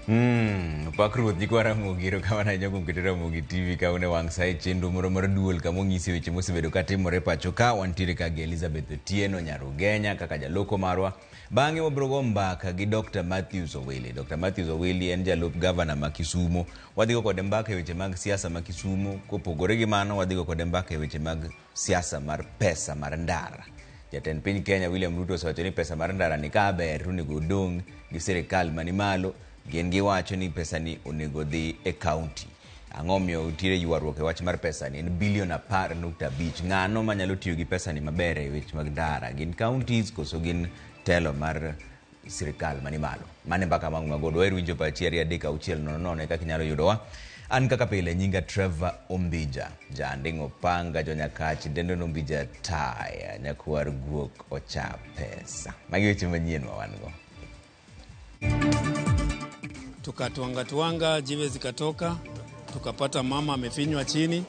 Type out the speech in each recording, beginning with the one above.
Pak ruoth nyikwa Ramogi, erokamano ahinya kuom keto Ramogi TV ka une wang' sa e chenro moro mar duol kama ong'isi weche mosebedo ka timore pacho ka. Wantiere ka gi Elizabeth Otieno nyar Ugenya kaka jaloko marwa. Bang'e wabiro go mbaka gi Dr. Matthews Owili. Dr. Matthews Owili en jalup gavana ma Kisumo. Wadhi go kode mbaka e weche mag siasa ma Kisumo. Kopogore gi mano, wadhi go kode mbaka e weche mag siasa mar pesa mar ndara. Jatend piny Kenya William Ruto osewacho ni pesa mar ndara ni ka ber to onego odong' gi sirikal mani malo. Gin giwacho ni pesa ni onego dhi e kaunti. Ang'o omiyo nitiere ywaruok e wach mar pesa ni? En bilion 10.5. Ng'ano manyalo tiyo gi pesa ni maber e weche mag ndara? Gin counties koso gin telo mar sirikal mani malo? Mano e mbaka ma wagodo. Waher winjo pachi 2 3 6 0 0 e kaka inyalo yudowa. An kaka pile nyinga Trevor Ombija, Janding' Opanga, Jonyakach, Dendo Ombija Taya, Nyakwar Guok Ocha Pesa. Magi weche manyien ma wan go. Tukatwanga twanga, jiwe zikatoka, tukapata mama amefinywa chini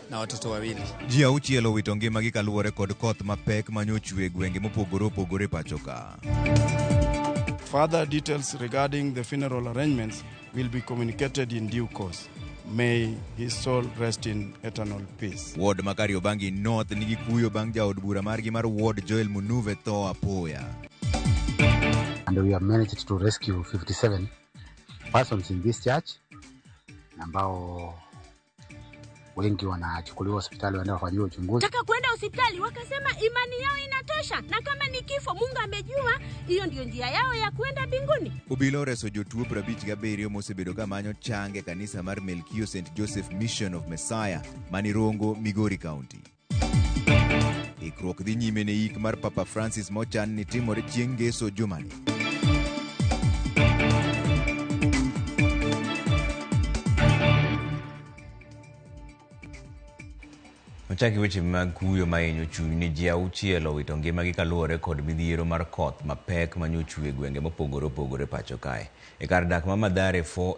na watoto wawili. Ji auchiel owito ngimagi kaluwore kod koth mapek manyochwe e gwenge mopogore opogore pacho ka. Further details regarding the funeral arrangements will be communicated in due course. May his soul rest in eternal peace. Ward ma Kariobangi North nigi kuyo bang' jaod bura margi mar ward Joel Munuve tho apoya. And we have managed to rescue 57 persons in this church ambao wengi wanachukuliwa hospitali waende wafanyiwe uchunguzi. Taka kwenda hospitali wakasema imani yao inatosha, na kama ni kifo Mungu amejua hiyo ndio njia yao ya kwenda mbinguni. Obila oreso jotuo 57 mosebedo ka manyo chang e kanisa mar Melkio St Joseph Mission of Messiah mani Rongo, Migori County. Ikruok dhi nyime ne yik mar Papa Francis mochan ni timore chieng' Ngeso jumani. Ochaki weche mag kuyo mahinyo chuny ni ji auchiel owito ngimagi kaluwore kod midhiero mar koth mapek manyochwe e gwenge mopogore opogore pacho kae. E kar dak ma Mathare 4A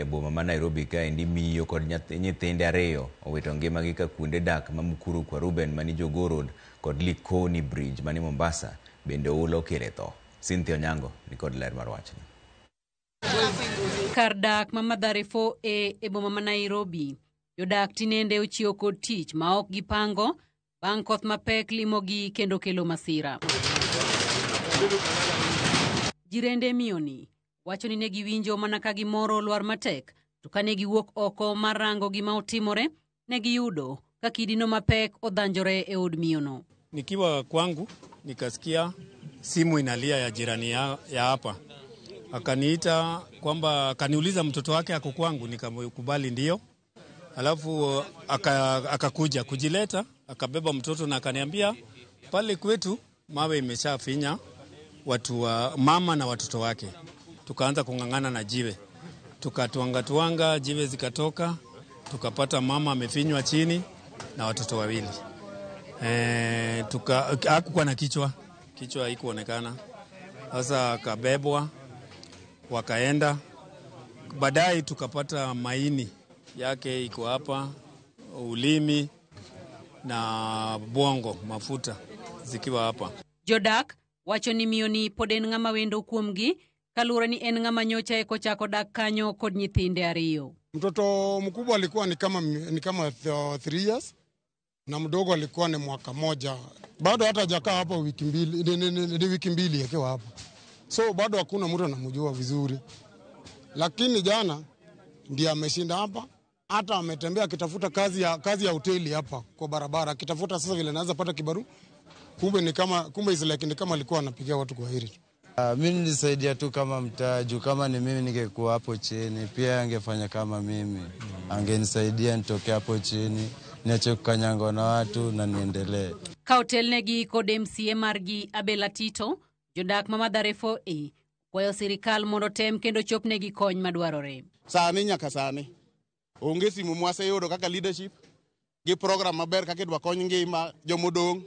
e boma ma Nairobi kaendi miyo kod nyithinde ariyo owito ngimagi ka kuonde dak ma Mukuru kwa Ruben mani Jogoo Road kod Likoni Bridge mani Mombasa bende oula okele tho. Cynthia Onyango ni kod ler mar wachni. Kar dak ma Mathare 4A e boma ma Nairobi, jodak tinende ochiewo kod tich ma ok gipango bang' koth mapek limogi kendo kelo masira. Jirende miyoni wacho ni ne giwinjo mana ka gimoro olwar matek, to kane giwuok oko mar rango gima otimore, ne giyudo ka kidino mapek odhanjore e od miyono. Nikiwa kwangu nikasikia simu inalia ya jirani ya hapa, akaniita kwamba akaniuliza mtoto wake ako kwangu, nikamkubali ndio. Alafu akakuja kujileta, akabeba mtoto na akaniambia pale kwetu mawe imeshafinya watu wa mama na watoto wake. Tukaanza kung'ang'ana na jiwe, tukatwanga twanga, jiwe zikatoka, tukapata mama amefinywa chini na watoto wawili. Hakukuwa na kichwa, kichwa haikuonekana. Sasa akabebwa wakaenda. Baadaye tukapata maini yake iko hapa, ulimi na bongo, mafuta zikiwa hapa. Jodak wacho ni miyoni pod en ng'ama wendo kuomgi kaluwore ni en ng'ama nyocha eko chako dak kanyo kod nyithinde ariyo. Mtoto mkubwa alikuwa ni kama 3 years na mdogo alikuwa ni mwaka moja. Bado hata hajakaa hapo wiki mbili, ni wiki mbili akiwa hapo. So bado hakuna mtu anamjua vizuri. Lakini jana ndiye ameshinda hapa, hata ametembea akitafuta kazi ya hoteli hapa kwa barabara, akitafuta sasa vile anaweza pata kibarua. Kumbe is like ni kama alikuwa anapigia watu kwa heri. Mi nilisaidia tu kama mtaa, juu kama ni mimi ningekuwa hapo chini, pia angefanya kama mimi. Angenisaidia nitoke hapo chini, niache kukanyangwa na watu na niendelee. Ka otelnegi kod MCA margi Abel Atito, jodak ma Mathare 4A kwayo sirikal mondo tem kendo chopnegi kony madwarore. Sani nyaka sani onge simu mwaseyudo kaka leadership gi program maber kaka idwa kony ngima jomodong'.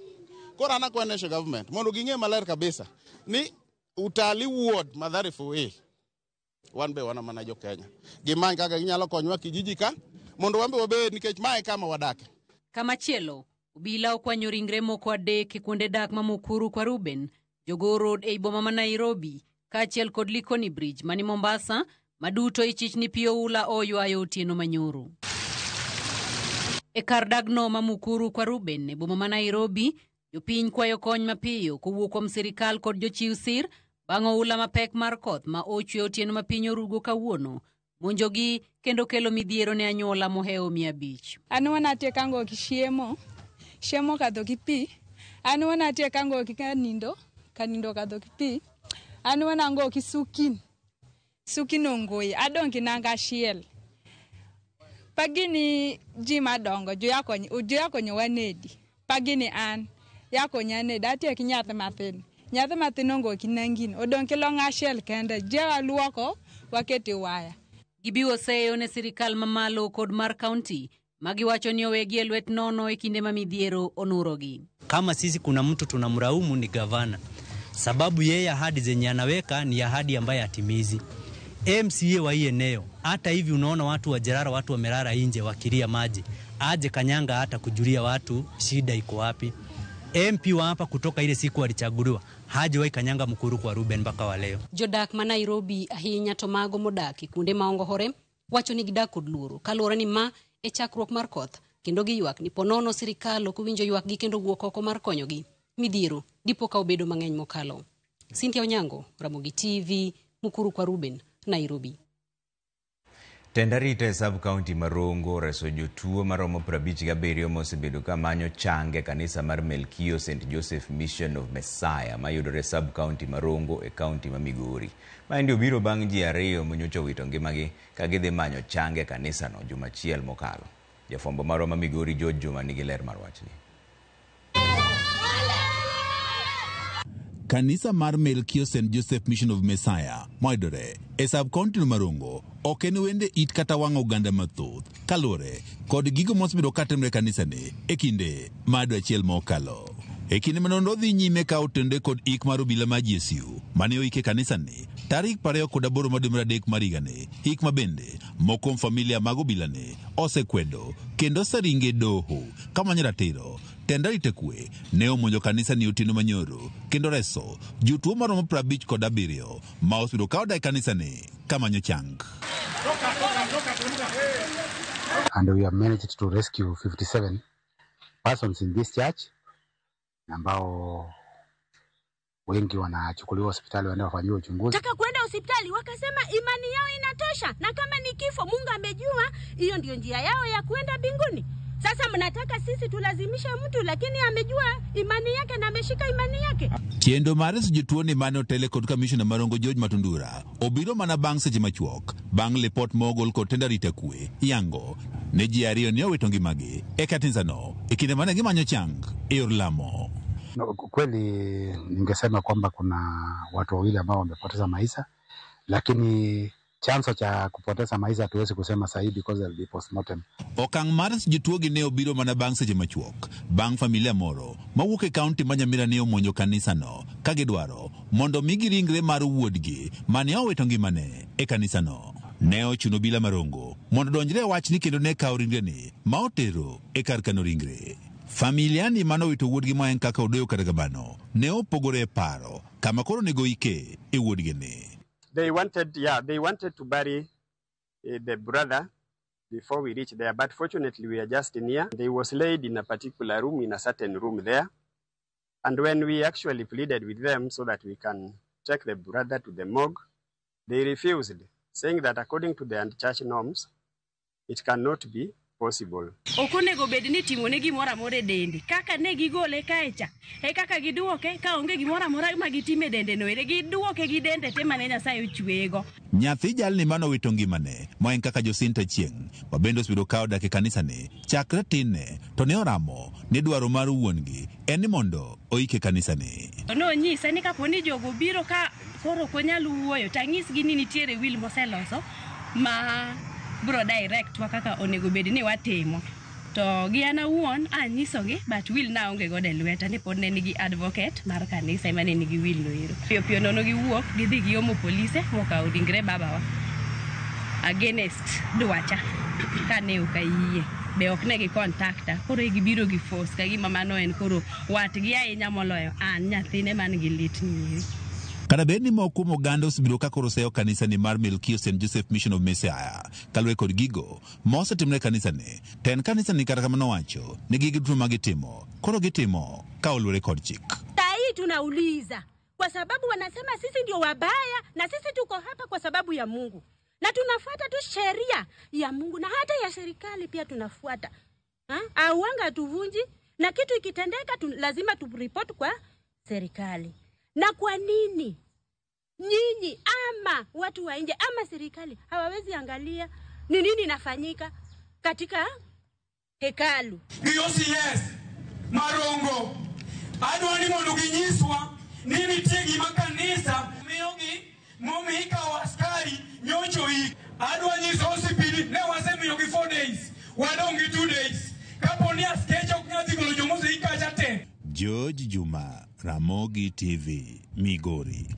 Koro an akwayo national government mondo ging'e maler kabisa ni Utalii Ward Mathare 4A wan be wan mana jo Kenya. Gimany kaka ginyalo konywa kijiji ka mondo wan be wabed nikech mae kama wadake. Kamachielo, obila okwanyo ringre moko adek e kuonde dak ma Mukuru kwa Ruben, Jogoo Road ei boma ma Nairobi, kaachiel kod Likoni Bridge mani Mombasa, Maduto ichich ni pi oula oywayo otieno manyoro. E kar dagno ma Mukuru kwa Ruben e boma ma Nairobi, jopiny kwayo kony mapiyo kowuok kuom sirikal kod jochiw sir bang' oula mapek mar koth ma ochwe otieno ma piny orugo kawuono monjogi kendo kelo midhiero ne anyuola mohewo 500. An wuon atie kango ki chiemo, chiemo okadho gi pi. An wuon atie kango ki kanindo, kanindo okadho gi pi. An wuon ango ki sukin, sukin ongoyi, adong' ki nanga achiel. Pagini ji madongo, joyakonyowa nedi. Pagini an, yakonya nedi, atie ki nyathi mathin. Nyathi mathin ongo ki nangin, odong' ki long achiel kende, jewa luoko, wakete waya. Gibiwo seyo ne sirikal mamalo kod mar kaunti magiwacho ni owegi e lwet nono e kinde ma midhiero onurogi. Kama sisi kuna mtu tunamlaumu ni gavana, sababu yeye ahadi zenye anaweka ni ahadi ambaye hatimizi. MCA wa hii eneo, hata hivi unaona watu wa Jerara, watu wamelala nje wakilia maji, aje Kanyanga hata kujulia watu shida iko wapi. MP wa hapa kutoka ile siku alichaguliwa hajawahi Kanyanga Mukuru kwa Ruben mpaka wa leo. Jodak ma Nairobi ahinya to mago modak e kuonde ma ongohore wacho ni gidak kod luoro kaluwore ni ma e chakruok mar koth kendo giywak ni ponono sirikal ok owinjo ywakgi kendo wuok oko mar konyogi. Midhiero dipo ka obedo mang'eny mokalo. Cynthia Onyango, Ramogi TV, Mukuru kwa Ruben, Nairobi. Tend arita e sub county ma Rongo oreso jotuo maromo 57 mosebedo ka manyo chang e kanisa mar Melkio St Joseph Mission of Messiah mayudore e sub county ma Rongo e county ma Migori. Maendi obiro bang' ji 2 monyocha owito ngimagi ka gidhi manyo chang e kanisano juma achiel mokalo. Jafwambo marwa ma Migori George Juma nigi ler mar wachni. Kanisa mar Melkio St Joseph Mission of Messiah moyudore e sub county ma Rongo ok en wende it kata wang' oganda mathoth kaluwore kod gigo mosebedo katimore e kanisani e kinde ma dwe achiel mokalo. E kinde ma nonro dhi nyime ka otende kod ik mar obila ma GSU mane oik e kanisani tarik 28 mar dwe mar adek mar higani, ik ma bende moko kuom familia mag obilani osekwedo kendo oseringe doho kamanyo ratiro. Tend arita kwe ne omonjo kanisani otieno manyoro kendo reso jotuo maromo 57 ma osebedo ka odak e kanisani kamanyo chang. And we have managed to rescue 57 persons in this church ambao wengi wanachukuliwa hospitali waende wafanyiwe uchunguzi. Taka kwenda hospitali wakasema imani yao inatosha, na kama ni kifo Mungu amejua hiyo ndio njia yao ya kwenda mbinguni. Sasa mnataka sisi tulazimishe mtu, lakini amejua imani yake na ameshika imani yake. Chenro mar reso jotuo ni mane otele kod kamishna mar Rongo George Matundura obiro mana bang' seche machuok bang' lipot mogol kod tend arita kwe yango ne ji 2 ne owito ngimagi e kanisano e kinde mane gimanyo chang e yor lamo. No, kweli ningesema kwamba kuna watu wawili ambao wamepoteza maisha, lakini chanzo cha kupoteza maisha hatuwezi kusema sahihi because there will be postmortem. Okang' mar jotuogi ne obiro mana bang' seche machuok bang' familia moro mawuok e kaunti ma Nyamira ne omonjo kanisano ka gidwaro mondo migi ringre mar wuodgi mane owito ngimane e kanisano. Ne ochuno obila marongo mondo donjre e wachni kendo ne kawo ringreni ma otero e kar kano ringre. Familia ni mane owito wuodgi ma en kaka odoyo kata kamano ne opogore e paro kama koro onego ike e wuodgini. They wanted to bury the brother before we reached there, but fortunately we are just near. They was laid in a particular room, in a certain room there. And when we actually pleaded with them so that we can take the brother to the morgue, they refused, saying that according to the church norms, it cannot be possible. Ok onego bed ni timone gimoro amora e dende. Kaka ne gigole kae cha, e kaka giduoke ka onge gimoro amora ma gitime e dende no ere, giduoke gi dende te mane Nyasaye ochweyego. Nyathi jalni mane owito ngimane ma en kaka Josinta Chieng' ma bende osebedo ka odak e kanisani chakre tinne to ne oramo ni dwaro mar wuon-gi en ni mondo oike kanisani. Nonyisa ni kapo ni jogo biro ka koro ok onyal wuoyo to anyisgi ni nitiere will moseloso ma bro direct wa kaka onego bed ni watimo. To gi an awuon anyisogi, but will na onge godo e lweta ni pod ne nigi advocate mar kanisa ema ne nigi will no ero. Piyo piyo nono giwuok gidhi giomo polise mokawo ringre babawa against dwacha kane ok ayie. Be ok ne gi contacta, koro gibiro gi force ka gima mano en koro watgi ahinya moloyo an nyathine man gi lit ni eri. Kata bed ni moko kuom oganda osebedo ka koro seyo kanisani mar Melkio St. Joseph Mission of Messiah kaluwore kod gigo ma osetimore e kanisani, tend kanisani kata kamano owacho ni gigo duto ma gitimo koro gitimo ka oluwore kod chik. Saa hii tunauliza kwa sababu wanasema sisi ndio wabaya, na sisi tuko hapa kwa sababu ya Mungu na tunafuata tu sheria ya Mungu na hata ya serikali pia tunafuata. Auanga hatuvunji, na kitu ikitendeka lazima turipoti kwa serikali. Na kwa nini nyinyi ama watu wa nje ama serikali hawawezi angalia ni nini inafanyika katika hekalu? Gi OCS Marongo adwa ni mondo ginyiswa ni nitie gima kanisa miyogi momiyo ikawo askari nyocho ik. Adwa nyiso OCPD ne wasemiyogi 4 days, wadong' gi 2 days. Kapo ni askeche ok nyal dhi golo jomoseik kacha te. George Juma, Ramogi TV, Migori.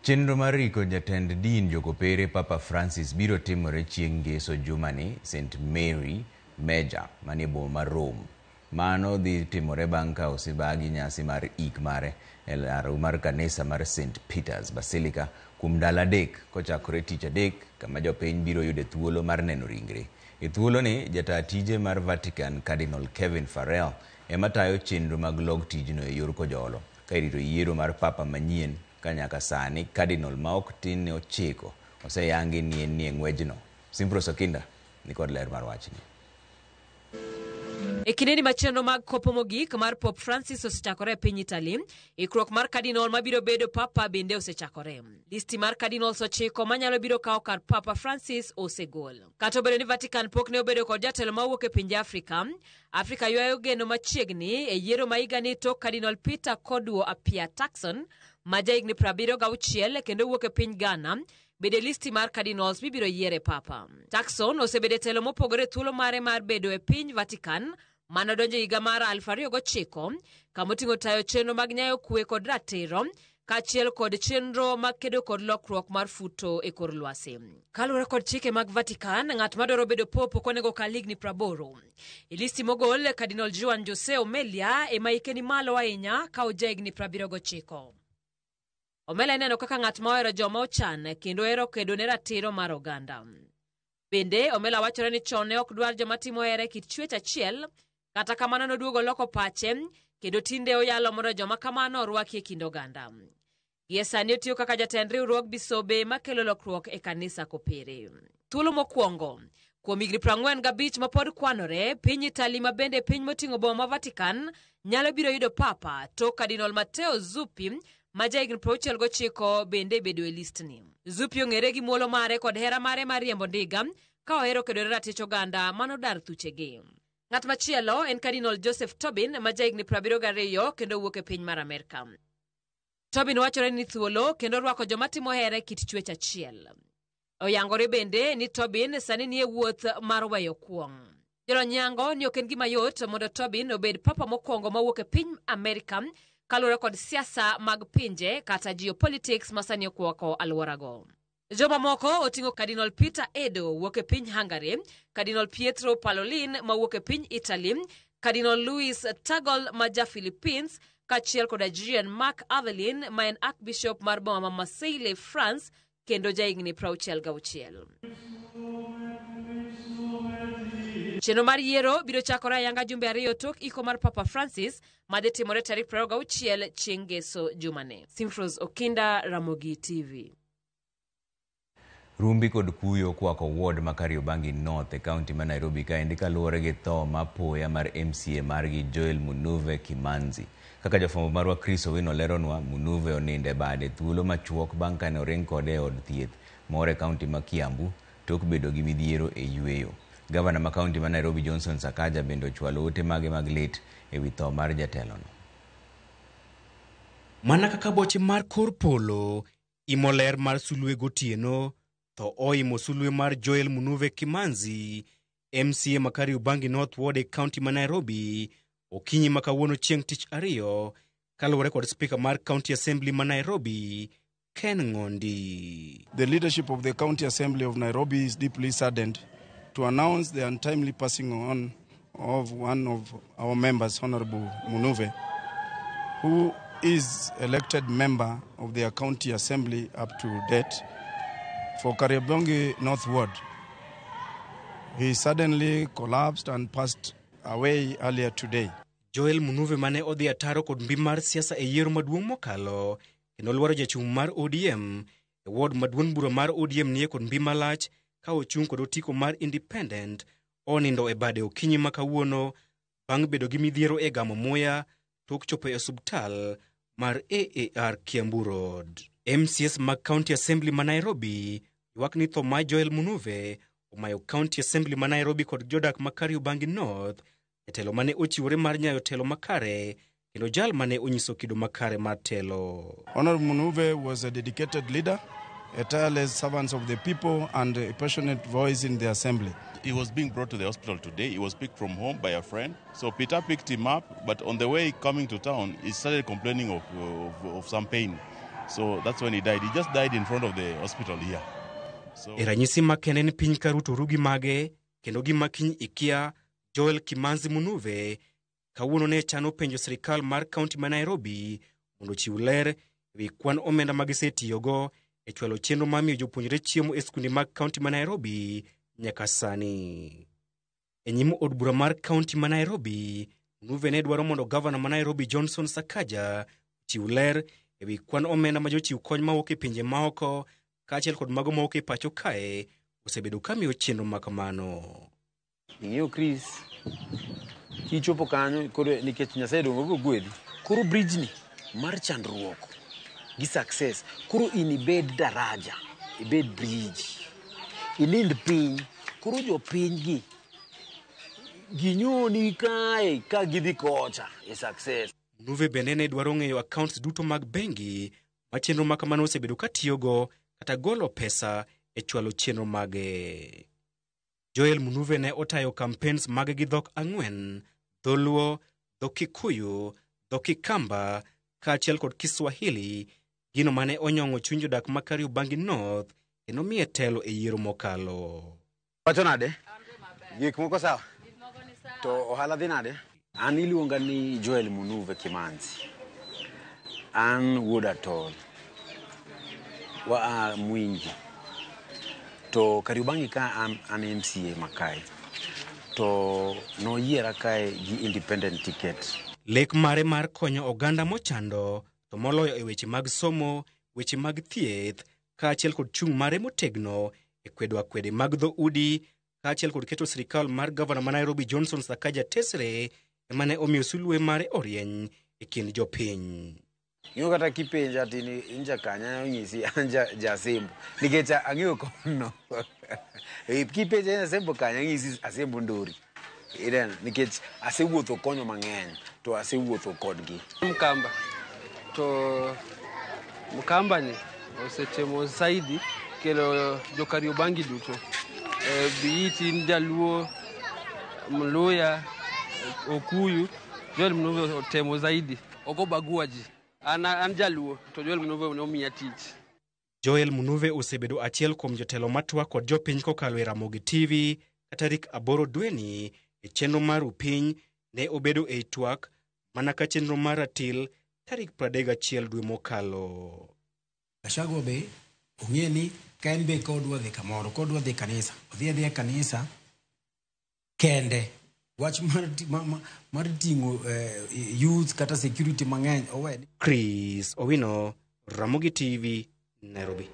Chenro mar riko jatend din Jokopere Papa Francis biro timore chieng' ngeso jumani St. Mary Major manie boma mar Rome. Mano dhi timore bang' ka osebagi nyasi mar ik mare e laro mar kanisa mar St. Peter's Basilica kuom ndalo 3 kochakore tich adek kama jopiny biro yude thuolo mar neno ringre. E thuoloni, jataa tije mar Vatican Cardinal Kevin Farrell ema tayo chenro mag log tijno e yor kojolo ka irito yiero mar papa manyien ka nyaka sani Cardinal ma ok tin ne 9 oseyangi ni en e ng'wejno. Simpros Okinda ni kod ler mar wachni. E kindeni ma chenro mag kopo mogik mar Pope Francis osechakore e piny Italy, ikruok mar Cardinal mabiro bedo papa bende osechakore. Listi mar Cardinals 9 manyalo biro kawo kar Papa Francis osegol. Kata obedo ni Vatican pok ne obedo kod jatelo mawuok e pinje Afrika, Afrika ywayo geno machiegni e yiero ma higani tok Cardinal Peter Kodwo Appiah Turkson ma jahigni 76 kendo wuok e piny Ghana bedo e listi mar Cardinals mibiro yiere papa. Turkson osebedo e telo mopogore thuolo mare mar bedo e piny Vatican manodonjo higa mar 2009 kamoting'o tayo chenro mag nyayo kwe kod ratiro kaachiel kod chenro mag kedo kod lokruok mar futo e kor lwasi. Kaluwore kod chike mag Vatican, ng'at madwaro bedo pope ok onego okal higni 80. E listi mogol, Cardinal Juan Jose Omelia ema hike ni malo ahinya ka oja higni 79. Omela ineno kaka ng'at ma ohero joma ochan kendo ohero kedo ne ratiro mar oganda. Bende, Omela wachore ni chon ne ok dwar joma timo hera e kit chwech achiel, kata kamano noduogo loko pache kendo tinde oyalo mondo joma kamano orwaki e kind oganda. Gie sani otiyo kaka jatend riwruog bisobe makelo lokruok e kanisa Kopere. Thuolo mokwongo kuom higni 45 mapod kwanore, piny Italy ma bende piny moting'o boma ma Vatican nyalo biro yudo papa tok Cardinal Matteo Zuppi ma jahigni 69 bende bedo e listni. Zuppi ong'ere gi muolo mare kod hera mare mar riembo ndiga ka ohero kedo ne ratich oganda manodar thuchegi. Ng'at machielo en Cardinal Joseph Tobin ma jahigni 72 kendo wuok e piny mar Amerka. Tobin wachore ni thuolo kendo rwako joma timo hera e kit chwech achiel. Oyangore bende ni Tobin sani nie wuoth mar weyo kuong'. Jolony yango ni ok en gima yot mondo Tobin obed papa mokwongo mawuok e piny Amerka kaluwore kod siasa mag pinje kata geopolitics ma sani okwako alworago. Joma moko oting'o Cardinal Peter Edo wuok e piny Hungary, Cardinal Pietro Parolin mawuok e piny Italy, Cardinal Luis Tagle ma ja Philippines, kaachiel kod Jean Marc Avelin ma en Archbishop mar boma ma Marseille, France, kendo jahigni 66. Chenro mar yiero biro chakore ayanga jumbe 2 tok iko mar Papa Francis madhi timore tarik 26 chieng' ngeso jumani. Simfros Okinda, Ramogi TV. Rumbi kod kuyo kwako ward ma Kariobangi North e kaunti ma Nairobi kaendi kaluwore gi tho mapoya mar MCA margi Joel Munuve Kimanzi. Kaka jafwambo marwa Chris Owino leronwa, Munuve onindo e bade thuolo machuok bang' kane oring kode e od thieth moro e kaunti ma Kiambu tok bedo gi midhiero e yweyo. Gavana ma kaunti ma Nairobi Johnson Sakaja bende ochwalo ote mage mag lit ewi tho mar jatelono. Mana kaka boche mar kor polo imo ler mar sulwe gotieno, tho oimo sulwe mar Joel Munuve Kimanzi, MCA ma Kariobangi North Ward e kaunti ma Nairobi, okinyi ma kawuono chieng' tich ariyo, kaluwore kod spika mar County Assembly ma Nairobi, Ken Ng'ondi. The leadership of the County Assembly of Nairobi is deeply saddened to announce the untimely passing on of one of our members, Honorable Munuve, who is elected member of the County Assembly up to date for Kariobangi North Ward. He suddenly collapsed and passed away earlier today. Joel Munuve mane odhi ataro kod mbi mar siasa e yiero maduong' mokalo kendo lwaro jachung' mar ODM e ward maduong' bura mar ODM nie kod mbi malach ka ochung' kod otiko mar Independent onindo e bade okinyi ma kawuono bang' bedo gi midhiero e gamo muya tok chopo e osuptal mar AAR Kiambu Road. MCS mag County Assembly ma Nairobi ywak ni tho mar Joel Munuve omayo County Assembly ma Nairobi kod jodak ma Kariobangi North, jatelo mane ochiwore mar nyayo telo makare kendo jal mane onyiso kido makare mar telo. Honorable Munuve was a dedicated leader, a tireless servant of the people and a passionate voice in the assembly. He was being brought to the hospital today. He was picked from home by a friend. So Peter picked him up, but on the way coming to town, he started complaining of some pain. So that's when he died. He just died in front of the hospital here. So... E ranyisi makende ni piny ka Ruto rugi mage kendo gima kiny ikia Joel Kimanzi Munuve kawuono ne chano penjo sirikal mar kaunti ma Nairobi mondo ochiw ler e wi kwan omenda ma gisetiyogo e chwalo chenro mar miyo jopuonjre chiemo e skunde mag kaunti ma Nairobi nyaka sani. E nyim od bura mar kaunti ma Nairobi, Munuve ne dwaro mondo gavana ma Nairobi Johnson Sakaja ochiw ler e wi kwan omenda ma jochiw kony mawuok e pinje maoko kaachiel kod mago mawuok e pacho kae osebedo ka miyo chenro ma kamano. Ing'eyo Chris, kichopo kanyo koro nikech Nyasaye dongo obiro gwedhi. Koro bridge ni mar chandruok gi success, koro in ibed daraja, ibed bridge, inind piny, koro jopiny gi ginyoni kae ka gidhi kocha e success. Munuve bende ne dwaro ng'eyo accounts duto mag bengi ma chenro ma kamano osebedo ka tiyogo kata golo pesa e chwalo chenro mage. Joel Munuve ne otayo campaigns mage gi dhok 4, Dholuo, dho Kikuyu, dho Kikamba kaachiel kod Kiswahili, gino mane onyong'o chuny jodak ma Kariobangi North kendo miye telo e yiero mokalo. Wacho nade? Gik moko sawa? To ohala dhi nade? An iluonga ni Joel Munuve Kimanzi. An wuod Atol. Wa Mwingi. To Kariobangi ka an MCA makae. To noyiera kae gi independent ticket. Lek mare mar konyo oganda mochando to moloyo e weche mag somo, weche mag thieth, kaachiel kod chung' mare motegno e kwedo akwede mag dhoudi, kaachiel kod keto sirikal mar gavana ma Nairobi Johnson Sakaja tesre ema ne omiyo sulwe mare orieny e kind jopiny. Ng'eyo kata kipenja tini in jakanya onyisi an jasembo nikech ang'eyo kono. Kipenja in asembo kanya anyisi asembo Ndori. Ineno nikech asewuotho konyo mang'eny to asewuotho kodgi. Mkamba to Mkamba ni osetemo zaidi kelo jo Kariobangi duto. Biiti in Jaluo, Mluya, Okuyu, Joel Munuve otemo zaidi. Ok obagua ji. An Jaluo to Joel Munuve nomiya tich. Joel Munuve osebedo achiel kuom jotelo matwa kod jopiny kokalo e Ramogi TV ka tarik 8 dweni e chenro mar Upiny ne obedo e twak mana ka chenro mar ratil tarik 31 dwe mokalo. Gachagua be ong'e ni ka en be kodwa dhi kamoro, kodwa dhi kanisa, odhi adhiya kanisa kende. Wach mar ting'o youth kata security mang'eny owe. Chris Owino, Ramogi TV, Nairobi.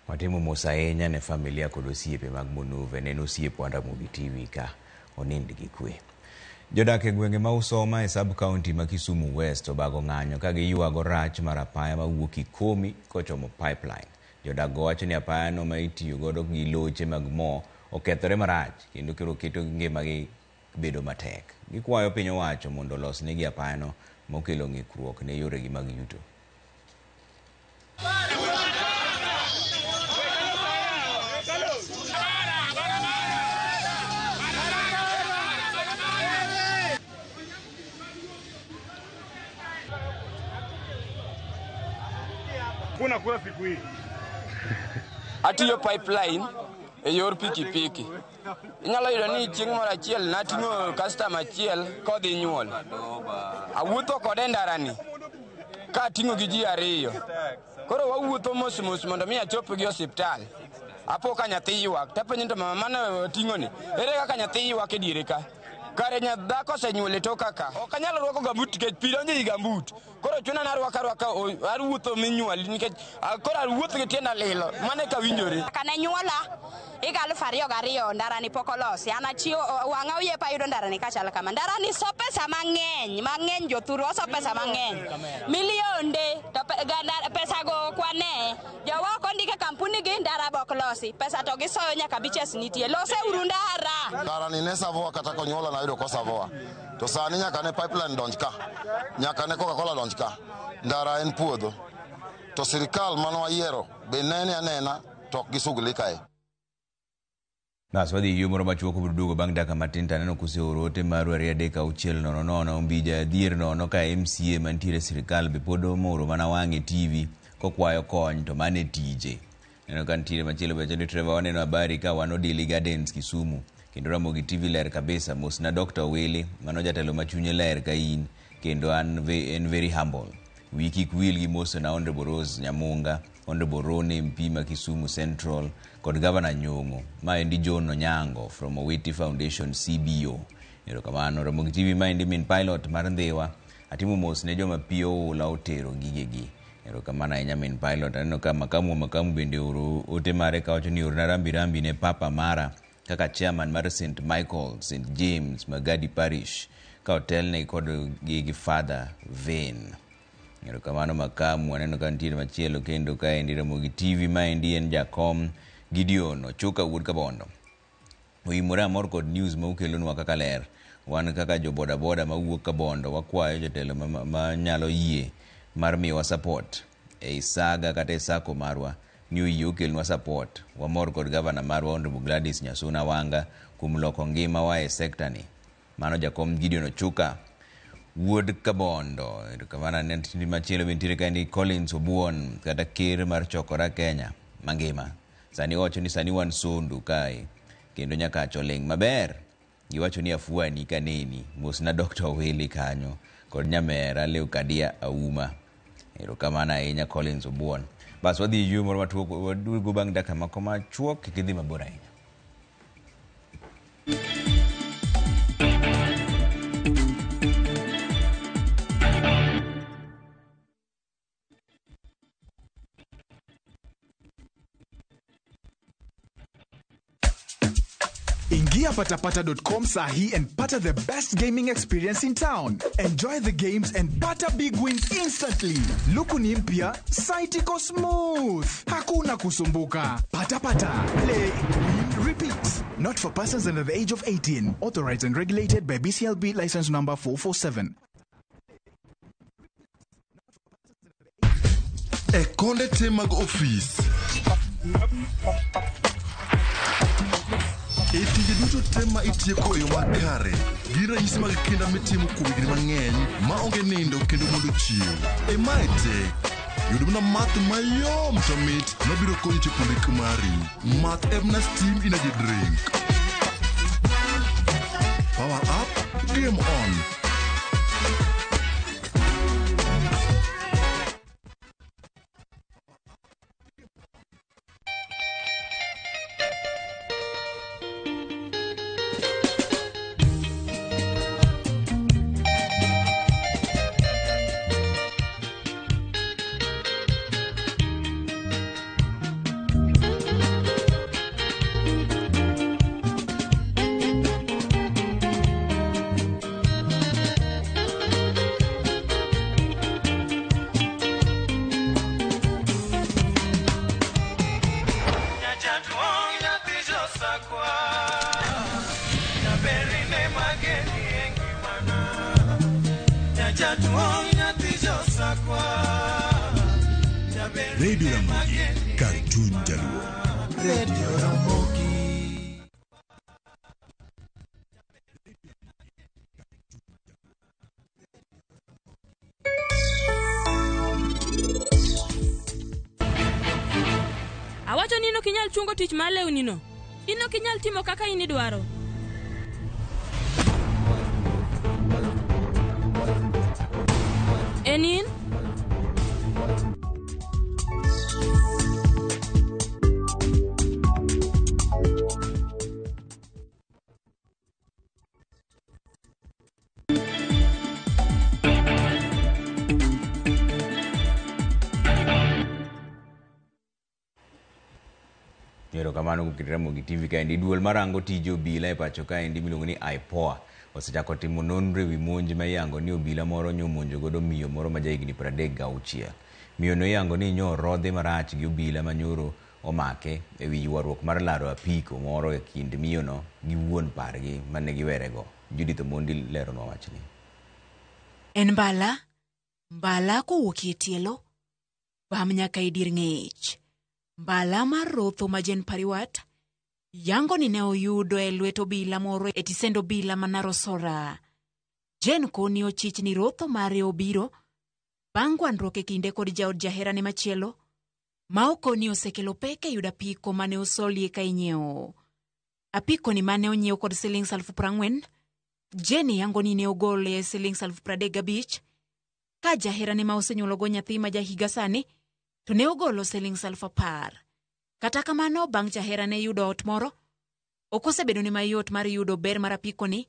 Watimo mos ahinya ne familia kod osiepe mag Munuve, ne en osiepwa Ramogi TV ka onind gi kwe. Jodak e gwenge ma Usoma e sub county ma Kisumu West obago ng'anyo ka giywago rach mar apaya mawuok Kikomi kochomo pipeline. Jodak go wacho ni apaya no ma itiyo godo gi loche mag mo okethore marach kendo koro keto ngimagi bedo matek. Gikwayo piny owacho mondo olosnegi apaya no mokelo ng'ikruok ne yoregi mag yuto. Kuna kura siku hii. Ati hiyo pipeline e yor pikipiki. Inyalo yudo ni chieng' moro achiel nating'o kastama achiel kodhi nyuol. Awuotho kode e ndarani ka ating'o gi ji ariyo. Koro wawuotho mos mos mondo mi achop gi osiptal. Apo ka nyathi ywak, tapenjo ni to mama mane oting'o ni, ere kaka nyathi ywak e diere ka? Kare dhako osenyuol e toka ka. Ok anyal rwako gambut nikech pi donjo ei gambut. Koro chuna ni arwako arwaka, awuotho minyuol nikech koro awuotho gi tienda lilo. Mano eka winjore. Kane nyuola higa 2002 ndarani pok olosi. An achiewo wang'a oyiepo ayudo ndarani kachal kama. Ndarani so pesa mang'eny, mang'eny jothuru oso pesa mang'eny. Milionde to pesa go ok wane. Jowa ok ondike kampuni gi ndara be ok losi. Pesa to gisoyo nyaka biches nitie. Lose uru ndara. Ndarani ne savoa kata konyuola nayudo kosavoa. To sani nyaka ne pipeline donj ka. Nyaka ne Coca-Cola donj ka. Ndara en puodho. To sirikal mane wayiero be nene anena to ok gisugli kae. Bas wadhi yo moro machuok obiro duogo bang' dakika matin to aneno kuseoro ote maru 2 3 6 0 0 Ombija adhier nono ka MCA mantiere e sirikal be pod omoro mana wang'e TV kokwayo kony to mano e tije. Aneno ka nitiere machielo be chandi Trevor waneno habari ka wan Odili Gardens Kisumu kendo Ramogi TV ler kabisa. Mosna Dr. Owili mano jatelo ma chunye ler ka in kendo en very humble. Wiyi kik wil gi mosona Honorable Rose Nyamunga, Honorable Rone MP ma Kisumu Central kod Governor Nyong'o. Maendi John Onyango from Owiti Foundation CBO. Erokamano. Ramogi TV maendi min pilot mar Ndhiwa. Atimo mos ne joma pi oula otero gigegi. Erokamano ahinya min pilot. Aneno ka makamu bende oro ote mare kawacho ni orna rambi rambi ne papa mara kaka chairman mar St. Michael, St. James, Magadi Parish ka otelne kod gi Father Vane. Erokamano makamu. Aneno ka nitiere machielo kendo kaendi Ramogi TV maendi en jakom Gideon Ochuka wuod Kabondo. Oimore amor kod news ma ukelonwa kaka ler. Wan kaka jo boda boda mawuok Kabondo wakwayo jotelo ma nyalo yie mar miyowa support ei saga kata e sako marwa ni oyie okelnwa support. Wamor kod gavana marwa Honorable Gladys Nyasuna Wanga kuom loko ngimawa e sekta ni. Mano jakom Gideon Ochuka wuod Kabondo. Erokamano. Machielo be nitiere kaendi Collins Obuon kata ker mar Chokora Kenya mangima. Sani owacho ni sani wan Sondu kae kendo nyaka oling' maber. Giwacho ni afuani kaneni. Mosna Dr. Owili kanyo kod nyamera Leocadia Auma. Erokamano ahinya Collins Obuon. Bas wadhi yueyo moro matuok waduogo bang' dakika moko machuok kik idhi mabor ahinya. Ingia patapata.com sahi and pata the best gaming experience in town. Enjoy the games and pata big wins instantly. Luku ni mpya, site iko smooth. Hakuna kusumbuka. Patapata, play, win, repeat. Not for persons under the age of 18. Authorized and regulated by BCLB license number 447. E konde te mag ofis. E tije duto te ma itieko e yo makare, gin ranyisi mag kinda mitimo kuom higni mang'eny ma onge nindo kendo mondo chiew. E mae te, yud mana math mayom to mit mabiro konyi chopo lek mari. Math en Steam Energy Drink. Power up, game on. Radio Ramogi, kar chuny jaluo. Radio Ramogi. Awacho ni ok inyal chungo tich mar lewni no. In ok inyal timo kaka in idwaro. En in? Erokamano kuom keto Ramogi TV kaendi. Duol marango tij obila e pacho kaendi miluongo ni IPOA osechako timo nonro ewi monj ma iyango ni obila moro nyomonjo godo miyo moro ma jahigni 36. Miyo no iyango ni nyorodhi marach gi obila ma nyoro omake ewi ywaruok mar laro apiko moro e kind miyono gi wuon pargi mane giwerego. Judith Omondi leronwa wachni. En mbala, mbala kowuok e tielo, bam nyaka e dir ng'ech. Mbala mar rotho ma Jane Pariwat, yango ni ne oyudo e lwet obila moro e tisend obila ma Narosora. Jane koni ochich ni rotho mare obiro bang' gwandruok e kinde kod jaod jaherane machielo ma okoni osekelo pek e yudo apiko mane osolie ka inyiewo. Apiko ni mane onyiew kod siling 40,000, Jane yango ni ne ogole siling 35,000 ka jaherane ma osenyuologo nyathi ma jahiga sani to ne ogolo siling 10,000. Kata kamano bang' jaherane yudo ot moro, ok osebedo ne mayot mar yudo ber mar apiko ni,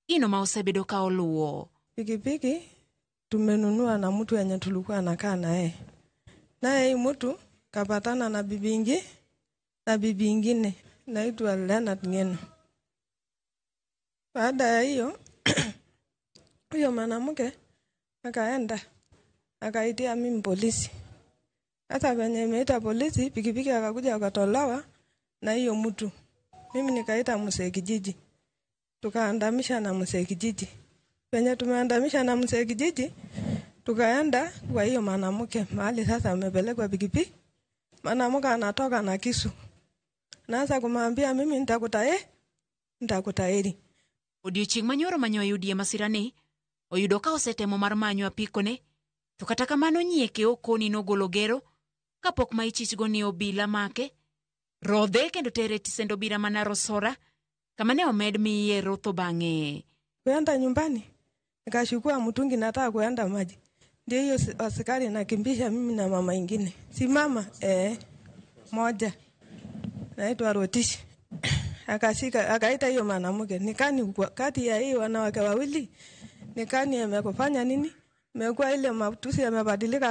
gino ma osebedo ka oluwo. Pikipiki tumenunua na mtu yenye tulikuwa nakaa naye, naye hii mtu kapatana na bibi ingi na bibi ingine naitwa Leonard Ngeno. Baada ya hiyo huyo mwanamke akaenda akaitia mimi polisi. Hata venye imeita polisi, pikipiki akakuja akatolewa na hiyo mtu. Mimi nikaita mzee kijiji, tukaandamisha na mzee kijiji. Venye tumeandamisha na mzee kijiji, tukaenda kwa hiyo mwanamke mahali sasa amepelekwa pikipiki. Mwanamke anatoka na kisu, naanza kumwambia mimi nitakutairi. Odiochieng' manyoro manyo oyudie masirani, oyudo ka osetemo mar manyo apikone, to kata kamano nyieke okoni nogolo gero kapok ma ichichgo ni obila make, rodhe kendo tere e tisend obila ma Narosora kama ne omed miye rotho bang'e. Kuenda nyumbani nikachukua mtungi nataka kuenda maji, ndio hiyo askari nakimbisha mimi na mama ingine, si mama moja naitwa Rotishi. Akashika akaita hiyo mwanamke, nikani kati ya hii wanawake wawili nikani amekufanya nini? Imekuwa ile matusi yamebadilika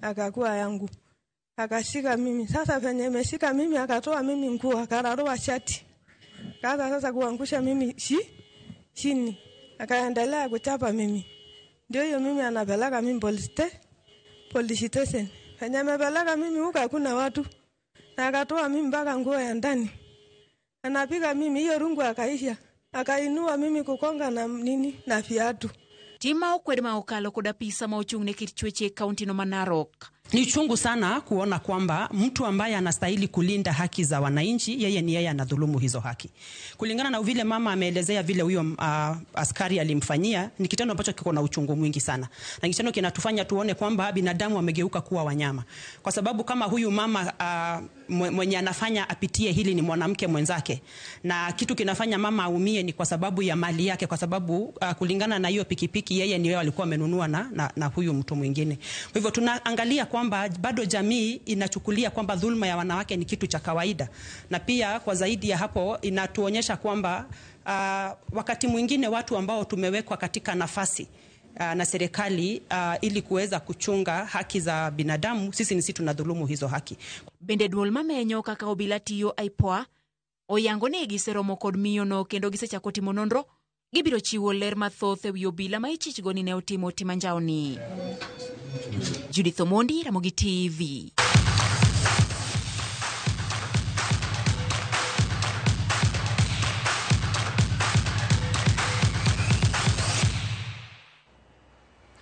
akakuwa yangu. Akashika mimi. Sasa venye imeshika mimi akatoa mimi nguo, akararua shati. Kaza sasa kuangusha mimi chini. Akaendelea kuchapa mimi. Ndio hiyo mimi anapeleka mimi police station. Venye amepeleka mimi huko hakuna watu. Na akatoa mimi mpaka nguo ya ndani. Anapiga mimi hiyo rungu akaisha. Akainua mimi kukonga na nini na viatu. Tima okwed ma okalo kod apisa ma ochung' ne kit chweche e kaunti no ma Narok. Ni chungu sana kuona kwamba mtu ambaye anastahili kulinda haki za wananchi, yeye ni yeye anadhulumu hizo haki. Kulingana na vile mama ameelezea vile huyo askari alimfanyia, ni kitendo ambacho kiko na uchungu mwingi sana. Na kitendo kinatufanya tuone kwamba binadamu wamegeuka kuwa wanyama. Kwa sababu kama huyu mama mwenye anafanya apitie hili ni mwanamke mwenzake, na kitu kinafanya mama aumie ni kwa sababu ya mali yake, kwa sababu kulingana na hiyo pikipiki yeye ni yeye alikuwa amenunua na huyu mtu mwingine. Kwa hivyo tunaangalia kwamba bado jamii inachukulia kwamba dhulma ya wanawake ni kitu cha kawaida. Na pia kwa zaidi ya hapo inatuonyesha kwamba wakati mwingine watu ambao tumewekwa katika nafasi na serikali ili kuweza kuchunga haki za binadamu, sisi ni sisi tunadhulumu hizo haki. Bende duol mamenyo kaka obila tiyo IPOA oyango ni giseromo kod miyono kendo gisechako timo nonro. Gibiro chiwo ler mathoth ewi obila ma ichichgo ni ne otimo tim anjawni. Judith Omondi, Ramogi TV.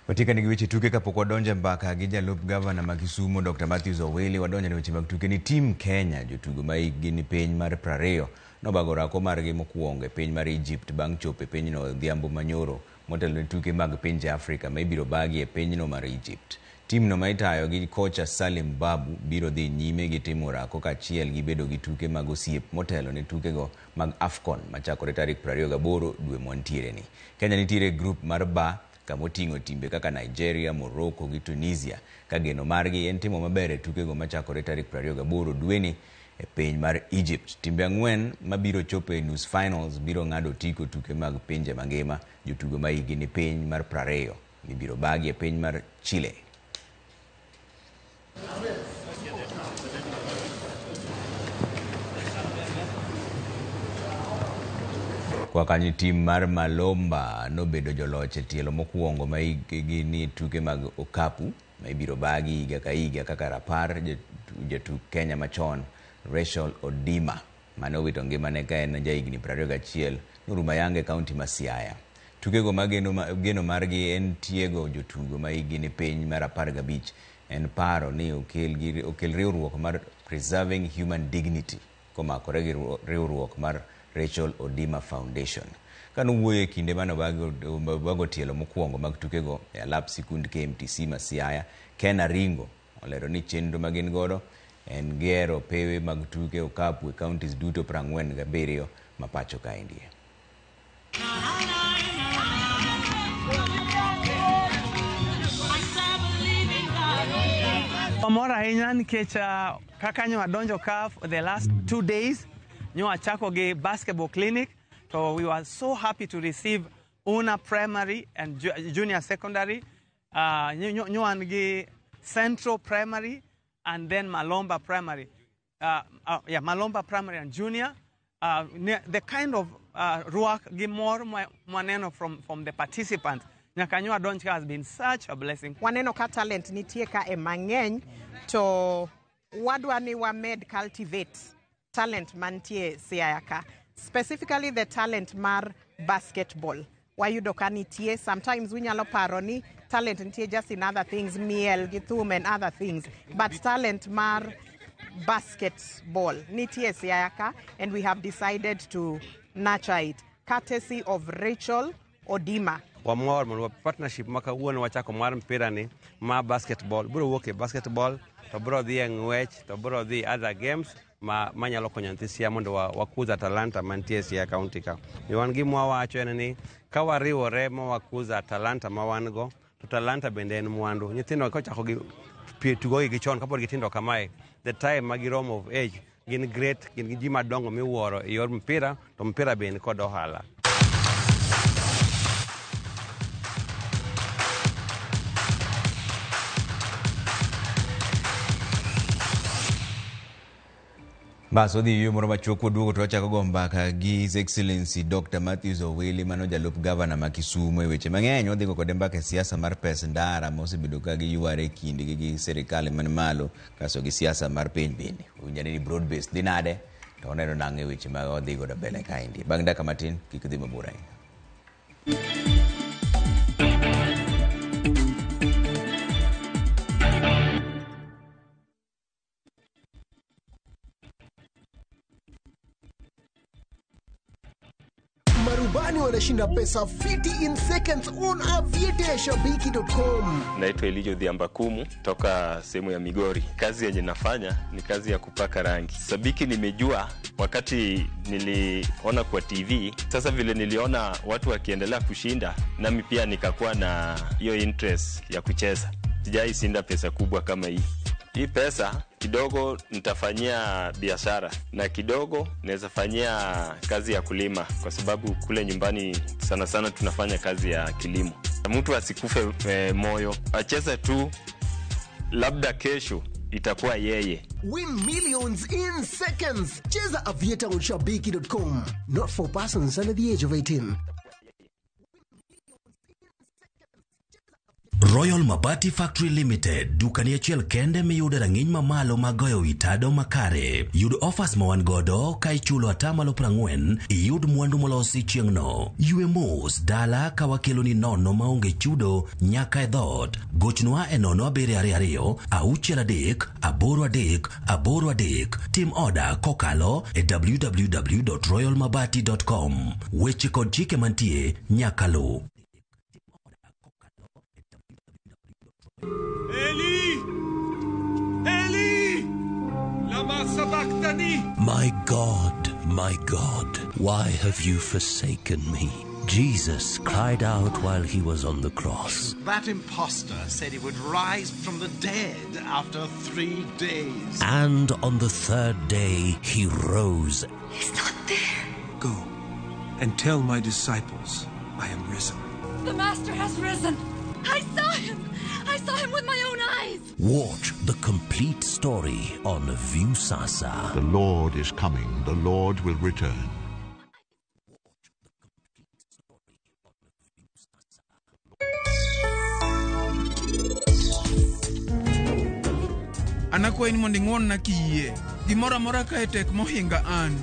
Watika ni weche tuke kapok wadonjo mbaka gi jalup gavana ma Kisumu Dr. Matthews Owili. Wadonjo ne weche mag tuke ni Team Kenya jotugo ma hikgi ni piny mar 20 nobago orako margi mokwongo e piny mar Egypt bang' chopo e pinyno odhiambo manyoro motelo ne tuke mag pinje Afrika ma ibiro bagi e pinyno mar Egypt. Timno ma itayo gi kocha Salim Babu biro dhi nyime gi timo orako kaachiel gi bedo gi tuke mag osiep motelo ne tukego mag AFCON machakore tarik 28 dwe mwantiere ni. Kenya nitiere e grup mar B kama oting'o timbe kaka Nigeria, Morocco gi Tunisia ka geno margi en timo maber e tukego machakore tarik 28 dweni e piny mar Egypt. Timbe ang'wen mabiro chopo e nus finals biro ng'ado otiko tuke mag pinje mangima jotugo ma hikgi ni piny mar 20 mibiro bagi e piny mar Chile. Kwa kanyo tim mar Malomba nobedo joloch e tielo mokwongo ma hikgi ni tuke mag okapu ma ibiro bagi higa ka higa kaka rapar jatuk Kenya machon Rachel Odima mane owito ngimane ka en jahigni 21 norumo ayanga e kaunti ma Siaya. Tukego ma geno margi en tiego jotugo ma hikgi ni piny mar 15 en paro ni okel riwruok mar Preserving Human Dignity komakore gi riwruok mar Rachel Odima Foundation. Kanowuoyo e kinde mane obago tielo mokwongo mag tukego e alap sikund KMTC ma Siaya, Ken Aringo olero ni chenro ma gin godo en gero pewe mag tuke okapu e counties duto 47 ma pacho kaendie. Wamor ahinya nikech kaka nyo wadonjo ka for the last 2 days nyo wachako gi basketball clinic to we were so happy to receive Una Primary and Junior Secondary, nyo wan gi Central Primary and then Malomba Primary. Yeah, Malomba Primary and Junior. The kind of ruak gi mor mwaneno from the participants nyaka nyo wadonj ka has been such a blessing. Waneno ka talent nitie ka e mang'eny to wadwa ni wamed cultivate talent mantie Siaya ka, specifically the talent mar basketball. Wayudo ka nitie, sometimes winyalo paro ni talent nitie just in other things, miel gi thum and other things, but talent mar basketball nitie Siaya ka, and we have decided to nurture it courtesy of Rachel Odima. Wamor mondo partnership ma kawuono wachako mar mpira ni ma basketball biro wuok e basketball to biro dhi e ng'wech to biro dhi other games ma manyalo konyo nyithi Siaya mondo wakuza talanta mantie e Siaya County ka. Wan gima wawacho en ni ka wariwore ma wakuza talanta ma wan go to talanta bende en mwandu. Nyithindo kochako gi tugo gi chon kapod gitindo kamae, the time ma giromo of age gin great, gin gi ji madongo miwuoro e yor mpira to mpira be ni kod ohala. Bas wadhi yueyo moro machuok waduogo to wachako go mbaka gi His Excellency Dr. Matthews Owili mano jalup gavana ma Kisumu e weche mang'eny. Wadhi go kode mbaka e siasa mar pes ndara ma osebedo ka giyware e kindgi gi sirikal man malo kasto gi siasa mar piny bende. Owinjo ni broad based dhi nade to waneno nang'o e weche ma wadhi godo mbele kaendi. Bang' dakika matin kik idhi mabor ahinya. Marubani wanashinda pesa fiti in seconds on aviateashabiki.com. Naitwa Elijo Dhiamba Kumu toka sehemu ya Migori. Kazi yenye nafanya ni kazi ya kupaka rangi. Sabiki nimejua wakati niliona kwa TV. Sasa vile niliona watu wakiendelea kushinda, nami pia nikakuwa na hiyo interest ya kucheza. Sijai shinda pesa kubwa kama hii. Hii pesa kidogo nitafanyia biashara na kidogo naweza fanyia kazi ya kulima, kwa sababu kule nyumbani sana sana tunafanya kazi ya kilimo. Mtu asikufe moyo, acheze tu, labda kesho itakuwa yeye. Win millions in seconds. Cheza Aviator on shabiki.com. Not for persons under the age of 18. Royal Mabati Factory Limited, dukani achiel kende miyude rang'iny mamalo mag goyo wi tado makare. Yud offers ma wan godo ka ichulo atamalo 40, iyud mwandu molosi chieng'no. Ywe mos dala ka wakeloni nono maonge chudo nyaka e dhoot. Gochnwa e 0722 63 83 83. Tim oda kokalo e www.royalmabati.com. Weche kod chike mantie nyaka luw. Eli! sabachthani? My God, my God, why have you forsaken me? Jesus cried out while he was on the cross. That impostor said he would rise from the dead after 3 days. And on the third day he rose. He's not there. Go and tell my disciples I am risen. The Master has risen. I saw him. I saw him with my own eyes. Watch the complete story on Viusasa. The Lord is coming. The Lord will return. Anakwayi ni mondo ing'won-na kiyie. Gimoro amora kae tek mohinga an.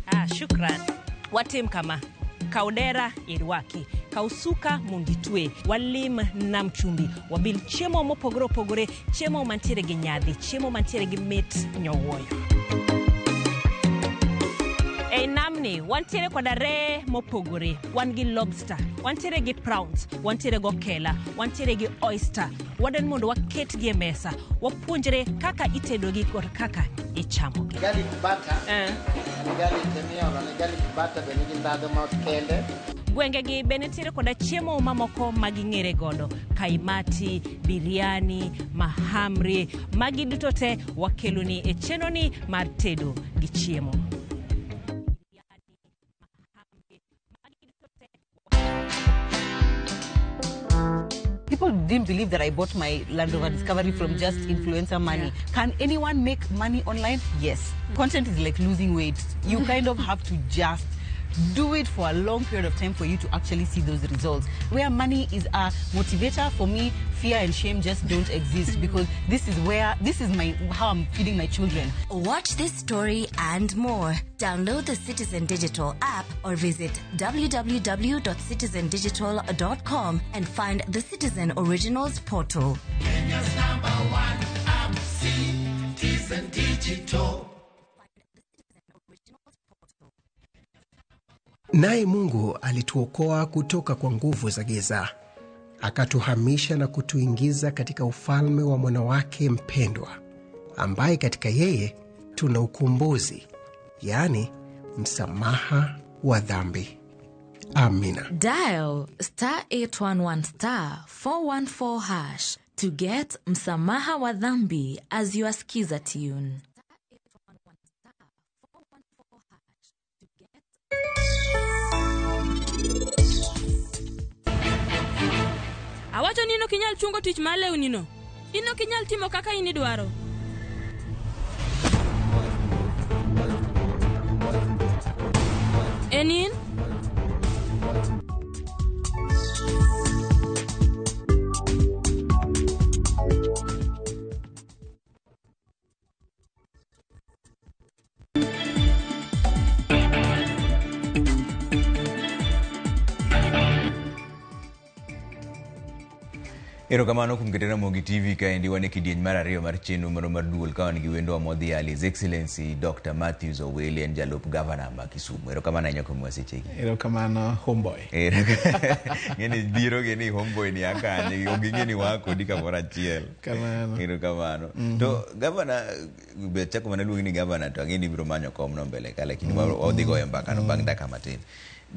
Ah, shukran. Watim kama. Kaw dera irwaki. Kaw suka mondo itwe. Walim nam chumbi. Wabil chiemo mopogore opogore, chiemo mantiere gi nyadhi, chiemo mantiere gi mit nyowuoyo. Ei namni, wantiere koda reye mopogore. Wan gi lobster, wantiere gi prawns, wantiere gi okela, wantiere gi oyster. Wadwani mondo waketgi e mesa, wapuonjre kaka itedogi kod kaka ichamogi. Garlic butter. En garlic miolo ne garlic butter be nigi ndhadhu ma kende. Gwengegi be nitiere koda chiemo mamoko ma ging'ere godo, kaimati, biryani, mahamri. Magi duto te wakeloni e chenroni mar tedo gi chiemo. People didn't believe that I bought my Land Rover Discovery from just influencer money. Yeah. Can anyone make money online? Yes. Content is like losing weight. You kind of have to just do it for a long period of time for you to actually see those results. Where money is a motivator, for me, fear and shame just don't exist, because this is where, this is my, how I'm feeding my children. Watch this story and more. Download the Citizen Digital app or visit www.citizendigital.com and find the Citizen Originals portal. Kenya's number one app, Citizen Digital. Naye Mungu alituokoa kutoka kwa nguvu za giza, akatuhamisha na kutuingiza katika ufalme wa mwana wake mpendwa, ambaye katika yeye tuna ukombozi, yaani msamaha wa dhambi. Amina. Dial star 811 star 414 hash to get msamaha wa dhambi as you askiza tune. Awacho ni ok inyal chungo tich mar lewni no. In ok inyal timo kaka in idwaro. En in? Erokamano kuom keto Ramogi TV kaendi wan e kidieny mar ariyo mar chenro moro mar duol ka wan gi wendo wa modhial His Excellency Dr. Matthews Owili en jalup gavana ma Kisumu. Erokamano ahinya kuom sechegi. Erokamano homeboy. Ng'eni biro gi ni homeboy ni akanye ok ging'e ni waa kodi kamoro achiel. Kamano. Erokamano. To gavana be chako mana luongi ni gavana to ang'e ni ibiro manyo komno mbele ka lakini wadhi goyo mbaka no bang' dakika matin.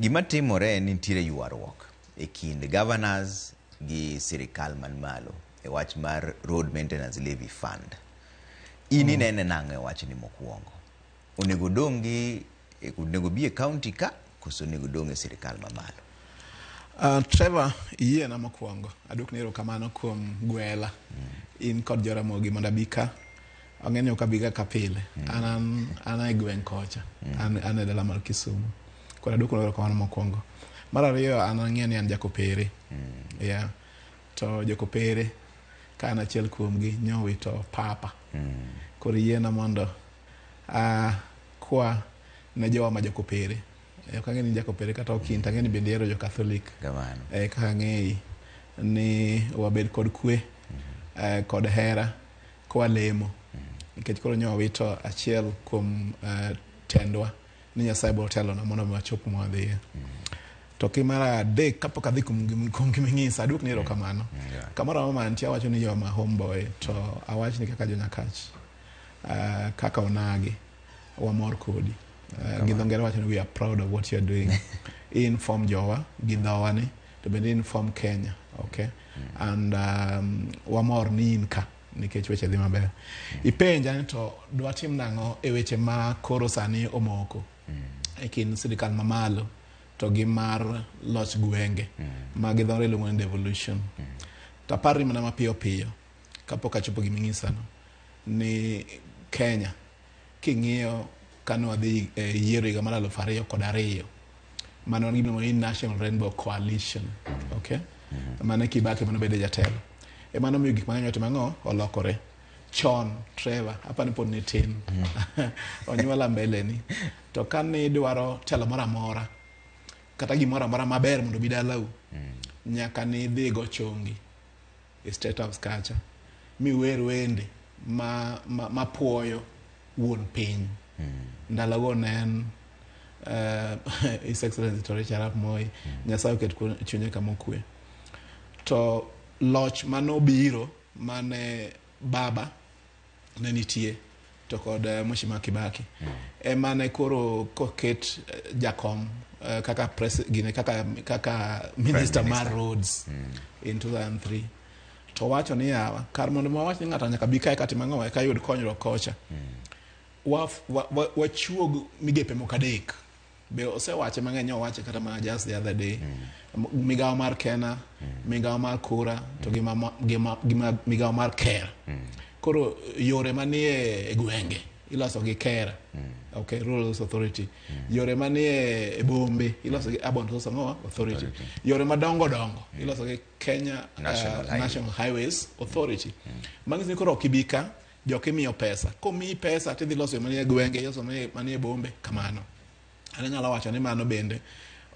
Gima timore en ni nitiere ywaruok e kind governors gi sirikal man malo e wach mar Road Maintenance Levy Fund. In inene nang'o e wachni mokwongo? Onego dong' gi onego bi e county ka koso onego dong' e sirikal mamalo? Trevor, iyiena mokwongo. Aduokni erokamano kuom gwela. In kod Joramogi mondo abi ka. Ang'e ni ok abiga ka pile. An e gweng' kocha. An e dala mar Kisumu. Koro aduokonu erokamano mokwongo. Mar ariyo, an ang'eyo ni an jakopere. Yeah. To jokopere ka an achiel kuomgi nyowito papa. Koro yiena mondo kwa ne jowa ma jokopere. Ok ang'e ni jakopere kata ok in, to ang'e ni bende ihero jo-Catholic. Kaka ang'eyi ni wabed kod kwe, kod hera, Kwalemo. Nikech koro nyo wawito achiel kuom tendwa ni Nyasaye biro telonwa mondo mi wachop kuma wadhiye. To ki mar adek kapok adhi kuom giming'isa aduokni erokamano. Kamoro amora ma antie awacho ni you are my homeboy to awach ni kaka jonyakach kaka onagi wamor kodi. Gi dho ngere wacho ni we are proud of what you are doing. Inform jowa gi dhowa ni to bende inform Kenya, okay? And wamor ni in ka nikech weche dhi maber. Ipenja ni to dwatim nang'o e weche ma koro sani omoko e kind sirikal mamalo to gi mar loch gwenge ma gi dho ngere iluongo ni devolution. To aparri mana mapiyo piyo kapok achopo giming'isano ni Kenya king'iyo kane wadhi e yiero higa mar 2002 mane wan gi gimiluongo ni National Rainbow Coalition, okay? Mane Kibaki mane obedo jatelo. Ema nomiyo gik mang'eny otimo ang'o? Olokore. Chon, Trevor, apani pod nitin. Onyuola mbeleni. To kane idwaro telo moro amora, kata gimoro amora maber mondo obi dalau, nyaka nidhi go chongi e State House kacha, miwer wende ma puoyo wuon piny. Ndalogo ne en His Excellency Toroitich arap Moi, Nyasaye oket chunye kama okwe. To loch manobiro mane baba ne nitie to kod Mheshimiwa Kibaki ema ne koro koket jakom kaka gine kaka minister mar roads in 2003 to wacho ni yawa kar mondo wawach ni ng'ato nyaka bi kae katim ang'o eka yud konyruok kocha wachuog migepe moko adek be osewache mang'eny owache kata mana just the other day migawo mar Kena migawo mar Kura to gi migawo mar Kera koro yore manie e gwenge iloso gi Kera okay, Rural Roads Authority yore manie e bombe iloso gi Urban Roads Authority yore madongo dongo iloso gi Kenya National Highways Authority manyiso ni koro ok ibi ka jok imiyo pesa komiyi pesa tidhi loso manie gwenge iloso manie bombe kamano. An anyalo wacho ni mano bende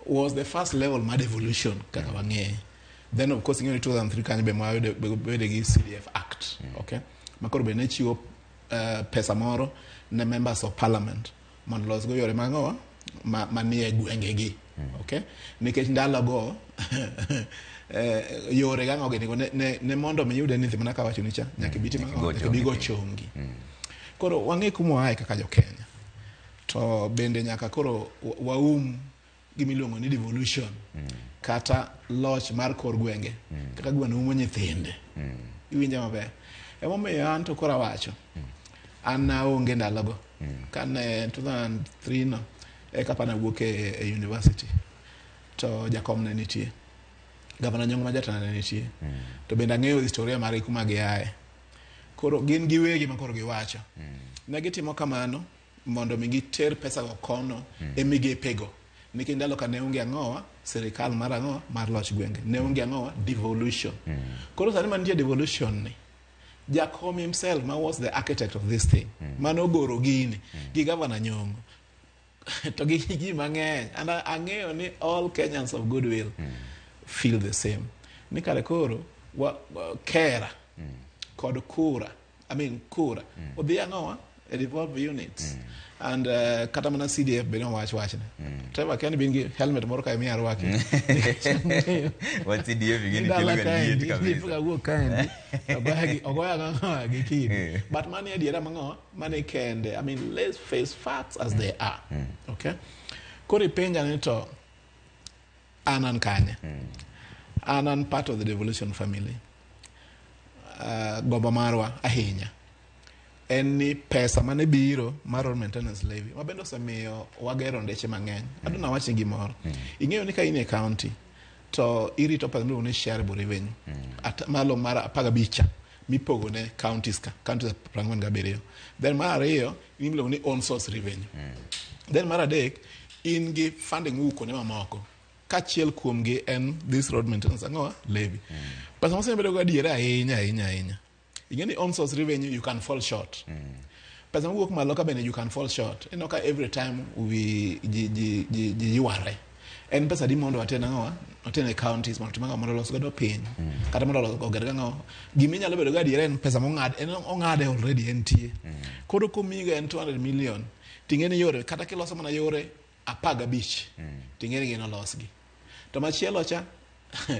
was the first level mar devolution kaka wang'eye. Then of course ing'eyo ni 2003 kanyo be wayude gi CDF Act, okay? Ma koro be ne chiwo pesa moro ne members of parliament mondo losgo yore mag manie gwengegi, okay? Nikech ndalogo yore gang'o gini go ne mondo mi yud anything mana kawacho ni cha nyaka ibi tim ang'o nyaka ibi go chongi. Koro wang'e kuma waaye kaka jo Kenya. To bende nyaka koro waum gimiluongo ni devolution kata loch mar kor gwenge kaka gweno umo nyithinde. Iwinja maber? Emomiyo an to koro awacho an naonge ndalogo kane 2003 no eka pana wuok e university to jakom ne nitie, gavana Nyong'o ma jatelo ne nitie to bende ang'eyo historia margi kuma giaye. Koro gin giwegi ma koro giwacho ne gitimo kamano mondo mi giter pesa go kono e migepego nikech ndalo ka ne onge ang'owa sirikal mar ang'owa mar loch gwenge ne onge ang'owa devolution. Koro sani mantie devolution ni Jakom himself ma was the architect of this thing mane ogoro gini gi gavana Nyong'o to gi ji mang'eny and ang'eyo ni all Kenyans of goodwill feel the same ni kare koro Kera kod Kura I mean Kura odhi ang'owa e devolved units and kata mana CDF bende owach wachne. Trevor Ken bin gi helmet moro kae mi arwaki. Wach CDF ing'e ni Dala kelo ga kaendi, liet kabisa. pok awuok kaendi. Ogoya gang'owa gi kidi. But mano e adiera mang'owa, mano e kende. I mean, let's face facts as they are. Okay? Koro ipenja ni to an kanye? An part of the devolution family. Gombo marwa ahinya en ni pesa mane biro mar road maintenance levy ma bende osemiyo wagero ndeche mang'eny. Adwa nawachni gimoro. Ing'eyo ni ka in e county to irito pesa miluongo ni shareable revenue malo mar 15 mipogo ne counties ka counties 47. Then mar ariyo in miluongo ni own source revenue. Then mar adek in gi funding mowuok kuonde mamoko kaachiel kuomgi en this road maintenance ang'owa levy. Pesa mosebedo go adiera ahinya ahinya ahinya. Ing'e ni own source revenue you can fall short. Pesa mowuok malo ka bende you can fall short. Ineno ka every time we ji yware. En pesa adi mondo waten ang'owa? Waten e counties mondo otim ang'o? Mondo olos godo piny. Kata mondo olos oger go ang'o? Gima inyalo bedo go adiera en pesa mong'ad, en ong'ade already entie. Koro komiyigo en 200 million, ting'e ni yore kata kiloso mana yore 15, ting'e ni gin olosgi. To machielo cha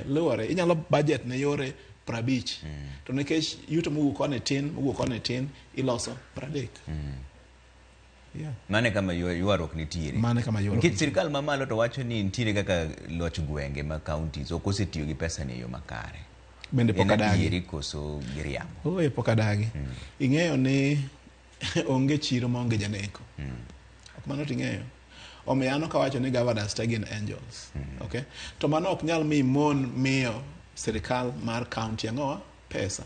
luwore, inyalo budget ne yore 50. To nikech yuto mowuok koni tin, mowuok koni tin, iloso 30. Yeah. Mano e kama ywaruok nitiere. Mano e kama ywaruok Nikech sirkal mamalo to wacho ni nitiere kaka loch gwenge ma counties ok osetiyo gi pesa ni e yo makare. Bende pok En adagi. adieri koso giriambo? Ooyo, pok adagi. Ing'eyo ni onge chiro maonge janeko. Ok mano ting'eyo. Omiyo an ok awacho ni governors te gin angels. Okay? To mano ok nyal mi mon miyo sirikal mar county ang'owa pesa.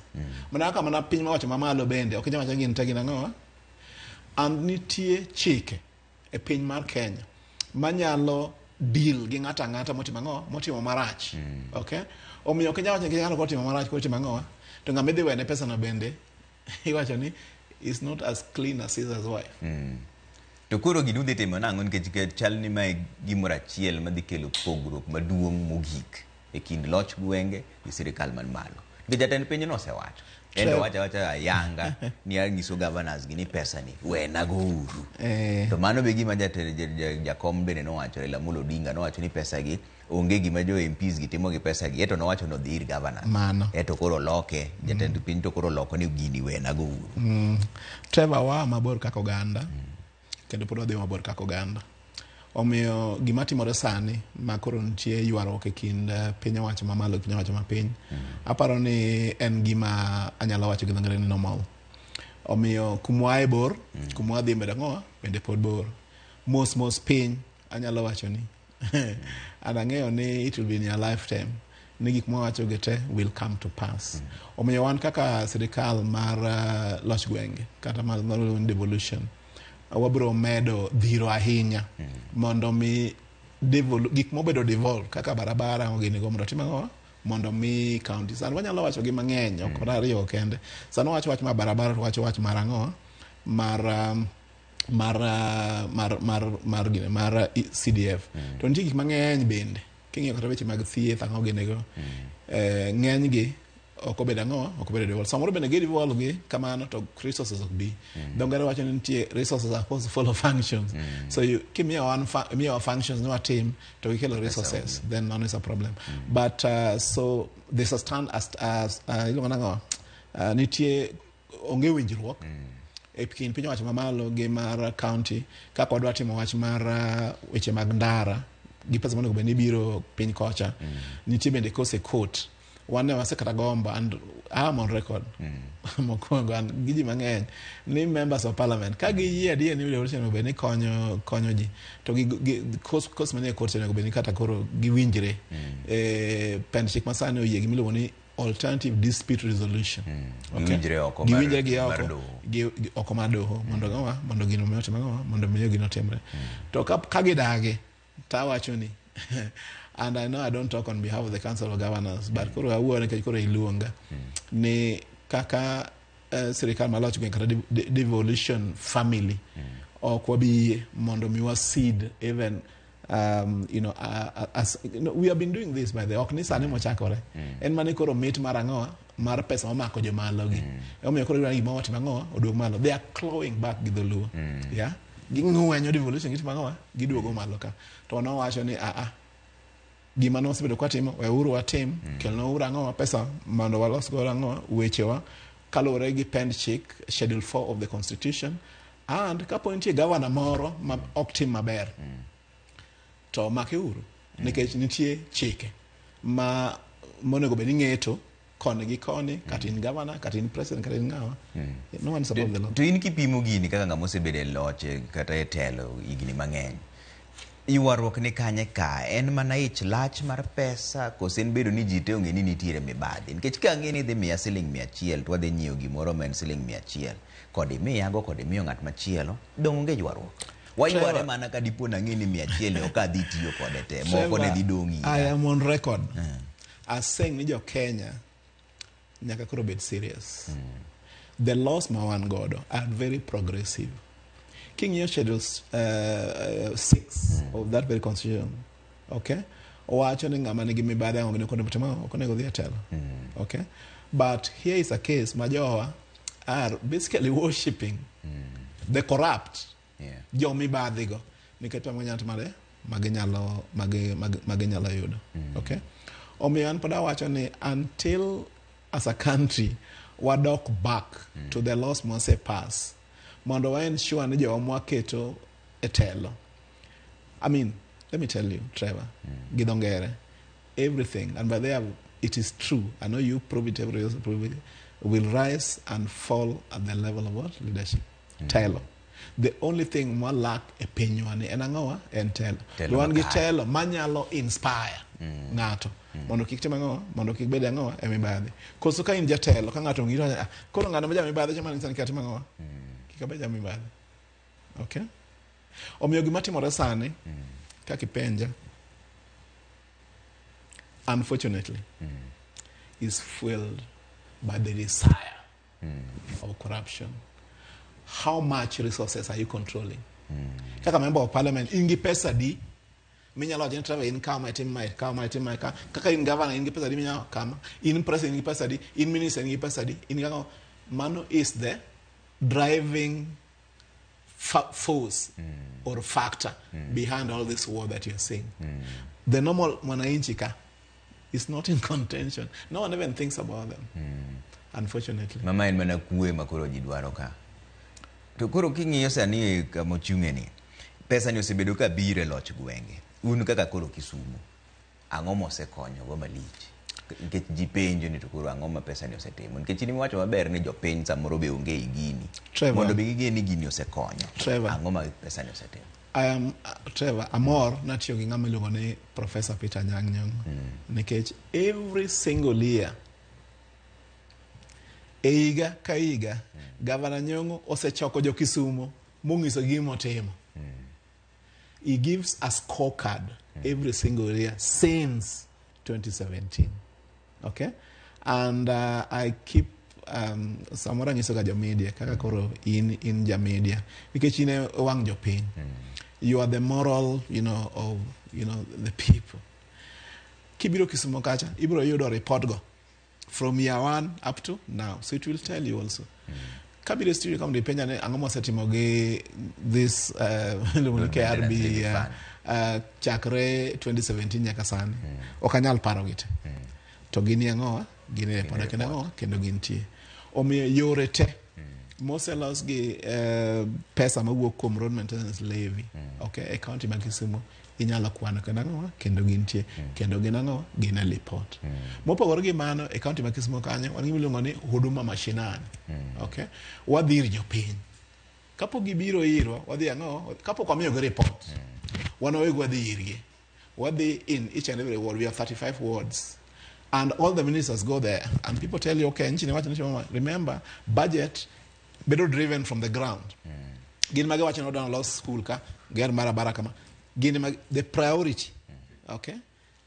Mana kaka mana piny mawacho mamalo bende ok inyal wacho ni gin te gin ang'owa. And nitie chike e piny mar Kenya manyalo deal gi ng'ato ang'ata motimo ang'o motimo marach. Okay? Omiyo ok inyal wacho ni ng'ato kotimo marach kotimo ang'o to ng'ama idhi wene pesa no bende iwacho ni is not as clean as Caesar's wife. To koro gini udhi timo nang'o nikech chal ni mae gimoro achiel madhi kelo pogruok maduong' mogik e kind loch gwenge gi sirikal man malo. Nikech jatend piny no osewacho. En to wacho awacha ayanga ni anyiso governors gi ni pesa ni wenago uru. To mano be gima jakom bende nowacho Raila Amolo Odinga nowacho ni pesa gi onge gima jo MPs gi timo gi pesa gi eto nowacho ni odhi ir governors. Mano. Eto koro loke jatend piny to koro loko ni gini wenago uru. Trevor waa mabor kaka oganda kendo pod wadhi mabor kaka oganda. Omiyo gima timore sani ma koro nitie ywaruok e kind piny owacho mamalo gi piny owacho mapiny, aparo ni en gima anyalo wacho gi dho ngere ni normal. Omiyo kumwae bor, kumwa dhi mbele ang'owa bende pod bor. Mos mos piny anyalo wacho ni and ang'eyo ni it will be in your lifetime ni gik mwawacho gi te will come to pass. Omiyo wan kaka sirikal mar loch gwenge kata mar devolution wabro medo dhiro ahinya mondo mi gik mobedo devolved kaka barabara gini go mondo otim ang'o mondo mi county. Sani wanyalo wacho gi mang'eny ok mana ariyo kende. Sani wacho wach mar barabara to wacho wach mar ang'o mar mar mar mar mar gine mar CDF. To nitie gik mang'eny bende king'iyo kata weche mag thieth ang'o gini go ng'eny gi ok obedo ang'o ok obedo devolved. Samoro bende gi devolve gi kamano to resources ok bi. Dho ngere wacho ni nitie resources are supposed to follow functions. So you kimiyo wan imiyowa functions ni watim to gikelo resources then mano is a problem. But so there's a stand as iluongo nang'o nitie onge winjruok e kind piny owacho mamalo gi mar county kaka wadwa timo wach mar weche mag ndara gi pesa monego bed ni biro piny kocha. Nitie bende kose court wan ne wasekata gombo and I am on record mokwongo and gi ji mang'eny ni members of parliament ka giyie adier ni devolution onego bed ni konyo ji to gi kos manie court onego bed ni kata koro giwinjre. Pend chik masani oyie gimiluongo ni alternative dispute resolution. Okay. Giwinjre oko Giwinjre gi mar oko, doho. gi oko mar doho mondo ng'owa mondo gino omi otim ang'owa mondo miyo gino otimre. To ka gidagi tawacho ni and I know I don't talk on behalf of the Council of Governors, but koro awuoyo nikech koro iluonga ni kaka sirikal maloch gweng' kata devolution family ok wabi yie mondo mi wa seed even you know, as, you know, we have been doing this by the ok ni sani mochakore en mane koro mit mar ang'owa mar pesa momako jomalo gi omiyo koro gidwaro ni gima watimo ang'owa oduog malo. They are clawing back gi dholuo. Yeah, ging'wenyo devolution gitimo ang'owa giduogo malo ka to nowacho ni a gima nosebedo kwatimo weuru watim kelnwauru ang'owa pesa mondo walos godo ang'owa wechewa kaluwore gi pend chik schedule 4 of the constitution and kapo nitie governor moro ma ok tim maber to make uru nikech nitie chike ma monego bed ni ng'eto koni gi koni kata in governor kata in president kata in ng'awa. No one is above the law. To in kipimo gini kaka ng'ama osebedo e loch kata e telo higni mang'eny, ywaruok ni kanye ka? En mana ich lach mar pesa koso en bedo ni ji te ong'e ni nitiere mibadhi? Nikech ka ang'e ni idhi miya siling 100 to wadhi nyiewo gimoro ma en siling 100 kod imiyago kod imiyo ng'at machielo, dong' onge ywaruok. Wayware mana ka dipo nang'e ni 100 ok adhi tiyo kode te, moko ne dhi dong' ira. I am on record as saying ni jo Kenya nyaka koro bed serious. The laws ma wan godo are very progressive. King'iyo schedule 6 of that very constitution, Okay, owacho ni ng'ama nigi mibadhi ang'o gini ok onego ok onego dhi e telo. Okay, but here is a case ma jowa are basically worshipping the corrupt, jo mibadhi go, nikech ma ginyalo timore ma ginyalo yudo. Okay, omiyo an pod awacho ni until as a country wadok back to the laws mwase pass mondo wa ensure ni jowa mwaketo e telo. I mean, let me tell you, Trevor, gi dho ngere, everything, and by there it is true, I know you prove it, everybody else prove it, will rise and fall at the level of what? Leadership. Telo. The only thing mwa lack e pinywa ni en ang'owa? En telo. Telo Wan gi makare. telo manyalo inspire ng'ato mondo kik tim ang'owa, mondo kik bed ang'owa e mibadhi. Koso ka in jatelo, ka ng'ato ong'i to wacho, "Ah, koro ng'ano ma ja mibadhi cha manyiso ni kik atim ang'owa? Kik abed ja mibadhi." Okay? Omiyo gima timore sani, kaka ipenja, unfortunately, is fueled by the desire of corruption. How much resources are you controlling? Kaka member of parliament, in gi pesa di minyalo wacho ni Trevor in kama itim mae, kama itim mae, kama. Kaka in governor in gi pesa di minyalo kama, in president in gi pesa di, in minister in gi pesa di, in gi ang'o. Mano is the driving force or factor behind all this war that you're seeing. The normal mwananchi ka is not in contention. No one even thinks about them, unfortunately. Mama en mana kwe ma koro ji dwaro ka. To koro king'iyo sani e kama ochung'e ni, pesa ni osebedo ka biro e loch gwenge. Un kaka koro Kisumu, ang'o mosekonyo go malich? Nikech ji penjo ni to koro ang'o ma pesa ni osetimo? Nikech in iwacho maber ni jopiny samoro be onge i gini. Trevor. Mondo be ging'e ni gini osekonyo. Trevor. Ang'o ma pesa ni osetimo? I am Trevor, amor natiyo gi ng'ama iluongo ni Professor Peter Anyang' Nyong'o. Nikech every single year, e higa ka higa, Governor Nyong'o osechoko jo Kisumo mong'iso gima otimo. He gives a scorecard every single year since 2017. Okay? And I keep samoro anyiso ga jo media kaka koro in ja media nikech in e wang' jopiny. You are the moral of the people. Kibiro Kisumo kacha, ibiro yudo report go from year one up to now. So it will tell you also. Kabiro e studio kama ipenja ni ang'o mosetimo gi this iluongo ni KRB Levy Fund. Chakre 2017 nyaka sani. Ok anyal paro gi te. To gin ang'owa? Gin e report kendo ang'owa? Kendo gintie. Omiyo yore te moselos gi pesa mawuok kuom road maintenance levy, okay, e county ma Kisumu inyalo kwano kendo ang'owa? Kendo gintie. Kendo gin ang'owa? Gin e report. Mopogore gi mano, e county ma Kisumu kanyo wan gi gima iluongo ni huduma mashinani. Okay? Wadhi ir jopiny. Kapok gibiro irwa, wadhi ang'o? Kapok wamiyogi report, wan wawegi wadhi irgi. Wadhi in each and every ward. We have 35 wards. And all the ministers go there. And people tell you, okay, nchi ni wacho ni chiemo ma- remember, budget bedo driven from the ground. Gin mage wacho ni wadwa los school ka, ger barabara kama. Gin mag, the priority. Okay?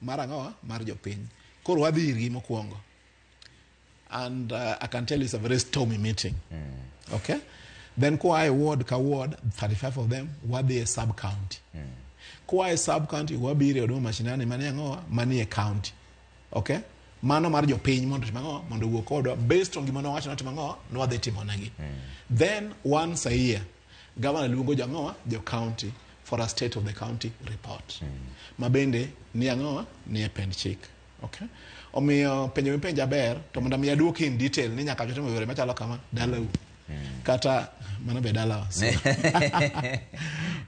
Mar ang'owa? Mar jopiny. Koro wadhi irgi mokwongo. And I can tell you it's a very stormy meeting. Okay? Then koa e ward ka ward, 35 of them, wadhi e sub county. Koa e sub county, wabiro e Huduma Mashinani manie ang'owa? Manie county. Okay? Mano mar jopiny mondo otim ang'owa? Mondo owuo kodwa based on gima nowacho notim ang'owa? Nwadhi timo negi. Then once a year, governor luongo jo ang'owa? Jo county for a state of the county report. Ma bende ni ang'owa? Ni e pend chik. Okay? Omiyo penjo mipenja ber, to mondo mi aduoki in detail ni nyaka timo yore machalo kama, dalau. Kata mano be dalawa. So.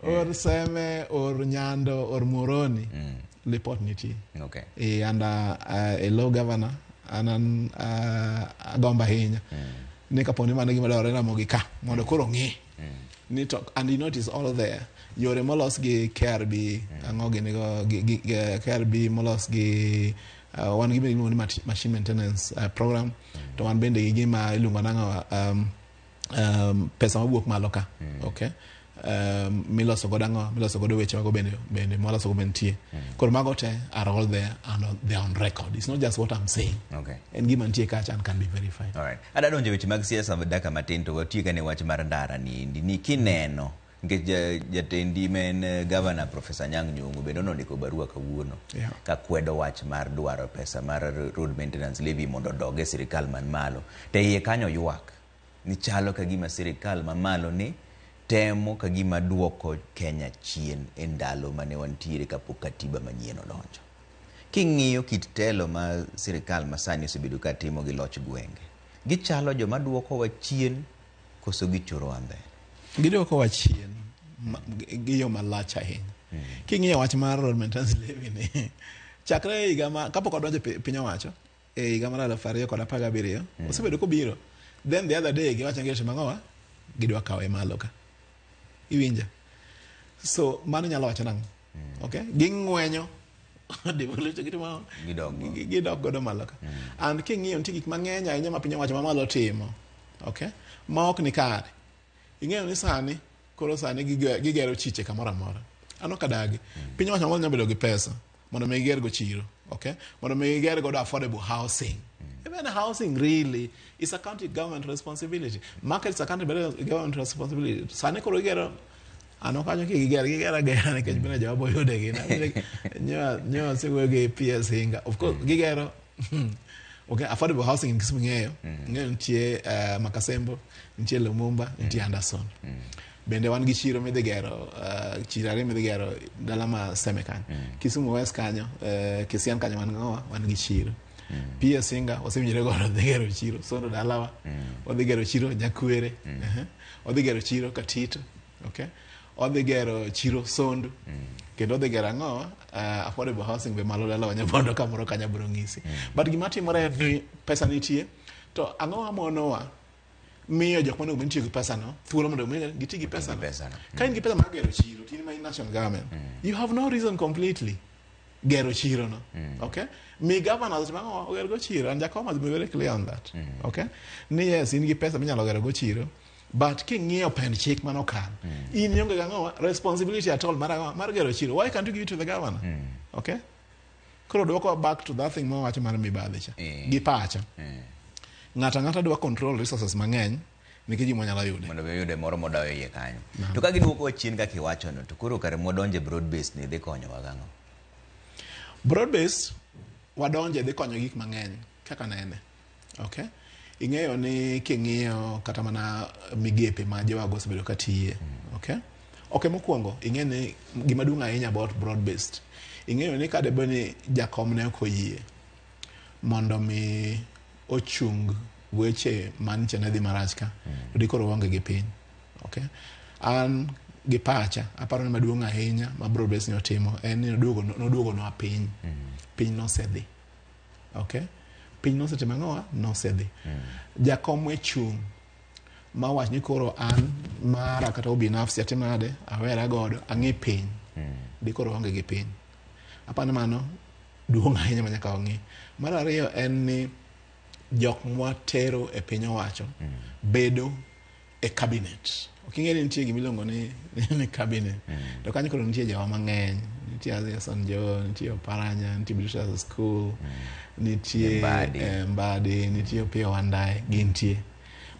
Or Seme, or Nyando, or Muhoroni, report nitie. And e low governor, an an agombo ahinya. Ni kapo ni mano e gima dwarore Ramogi ka, mondo koro ong'i. Ni to, and you know it is all there. Yore molos gi KRB, ang'o gini go, gi KRB molos gi wan gi gima iluongo ni machine maintenance program, to wan bende gi gima iluongo nang'o, pesa mawuok malo ka. Okay? Miloso godo ang'o? Miloso godo weche mago bende mwaloso go bende nitie. Koro mago te are all there and they are on record. It's not just what I'm saying. En gima nitie kacha and can be verified. All right. Adwa donjo e weche mag siasa dakika matin to watiek ane wach mar ndara ni endi ni kineno Nikech jatendi ma en Governor Professor Anyang' Nyong'o bende nondiko barua kawuono ka kwedo wach mar dwaro pesa mar road maintenance levy mondo odog e sirikal man malo. To e iye kanyo ywak ni chalo ka gima sirikal mamalo ni temo ka gima duoko Kenya chien e ndalo mane wantiere kapok katiba manyien odonjo. King'iyo kit telo ma sirikal masani osebedo ka timo gi loch gwenge, gichalo joma duokowa chien koso gichorowa mbele? Giduokowa chien gi yo malach ahinya. King'iyo wach mar road maintenance levy ni, chakre higa ma kapok odonjo piny owacho e higa mar 2017, osebedo kobiro. Then the other day giwacho ni gitimo ang'owa, gidwa kawe malo ka. Iwinja? So mano nyalo wacho nang'o? Okay? Ging'wenyo devolution, gitimo ang'o? Gidok go. Gidok godo malo ka. And king'iyo nitie gik mang'eny ahinya ma piny owacho mamalo timo. Okay? Ma ok ni kare. Ing'eyo ni sani koro sani gigero chiche kamoro amora. An ok adagi. Piny owacho mamalo nyalo bedo gi pesa mondo mi giger go chiro. Okay? Mondo mi giger godo affordable housing. Even housing really is a county government responsibility. Market is a county government responsibility. Sani koro gigero ano kanyo ki giger giger agera nikech bende joma boyude gin. Nyo asewuoyo gi PS Hinga. Of course gigero okay, affordable housing in Kisumu ng'eyo. Ng'eyo nitie Makasembo, nitie Lumumba, nitie Anderson. Bende wan gi chiro midhi gero, chiro ariyo midhi gero dala ma Seme kanyo. Kisumu West kanyo, Kisian kanyo wan ng'owa, wan gi chiro. PS Hinga wasewinjore godo dhi gero chiro Sondo dalawa. Odhi gero chiro Nyakwere. Odhi gero chiro Katito. Okay. Odhi gero chiro Sondu. Kendo odhi gero ang'owa, affordable housing be malo dalawa Nyabondo kamoro kanyo abiro ng'isi. But gima timore en ni pesa nitie to ang'owa monowa miyo jok monego bed ni tiyo gi pesa no thuolo mondo mi giti gi pesa no. Ka in gi pesa mar gero chiro, to in ma in national government, you have no reason completely gero chiro no. Okay? Mi governors otim ang'o oger go chiro, and Jakom has been very clear on that. Okay? Ni yes, in gi pesa minyalo gero go chiro, but king'iyo pend chik manokal, in ionge gi ang'o responsibility at all mar ang'o mar gero chiro. Why can't you give it to the governor? Okay? Koro dwoko back to that thing mawacho mar mibadhi cha. Gi pacha. Ng'ato ang'ata dwa control resources mang'eny nikech gima onyalo yude. Mondo mi oyude moro modayo iye kanyo. To ka giduokowa chien kaka iwachono, to koro kare mwadonje broad base ni dhi konyowa gang'o? Broad base wadonje dhi konyo gik mang'eny kaka nene. Okay? Ing'eyo ni king'iyo kata mana migepe ma jowago osebedo ka tiye. Okay? Okay, mokwongo ing'e ni gima duong' ahinya about broad based. Ing'eyo ni ka debe ni jakom ne ok oyie mondo mi ochung weche manche ne dhi marach ka, to dikoro waonge gi piny. Okay? An gi pacha aparo ni maduong' ahinya ma broad based ni otimo en ni noduogo nwa piny. Piny nosedhi. Okay? Piny nosetimo ang'owa? Nosedhi. Jakom we chung' mawach ni koro an mara kata ubinafsi atim nade awera godo ang'i piny. Dikoro waonge gi piny. Aparo ni mano duong' ahinya ma nyaka wang'i. Mar ariyo en ni jok mwatero e piny owacho bedo e cabinet. Ok ing'e ni nitie gima iluongo ni cabinet. To kanyo koro nitie jowa mang'eny. Nitie Alison Joe, nitie Oparanya, nitie British School, nitie Mbadi. Mbadi, nitie Opiyo Wandayi, gintie.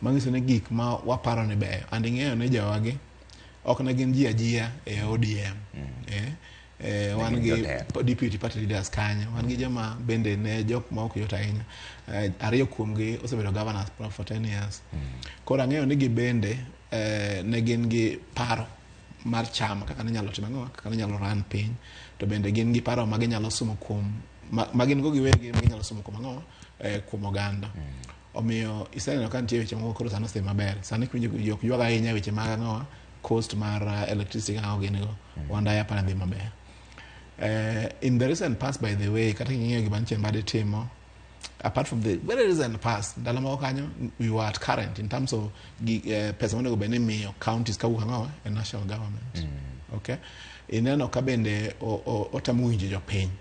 Manyiso ni gik ma waparo ni beyo. And ing'eyo ni jowagi ok ne gin ji ajia e ODM. Wan gin gi jotelo. Deputy party leaders kanyo, wan gi joma bende ne jok ma ok yot ahinya. Ariyo kuomgi osebedo governors for 10 years. Koro ang'eyo ni gibende ne gin gi paro mar chama kaka ne nyalo timo ang'o, kaka ne nyalo run piny. To bende gin gi paro ma ginyalo sumo kuom ma gin go giwegi ma ginyalo sumo kuom ang'o, kuom oganda. Omiyo iseneno ka nitie weche moko koro sani osedhi maber. Sani kiwinjo ji ok ywag ahinya weche mag ang'o, cost mar electricity ang'o gini go. Wandaya aparo ni dhi maber. In the recent past, by the way, kata king'iyo gima nyiche Mbadi timo, apart from the very recent past, ndalo moko kanyo, we were at current in terms of gi, pesa monego bed ni imiyo counties kawuok ang'o e national government. Okay? Ineno ka bende otemo winjo jopiny.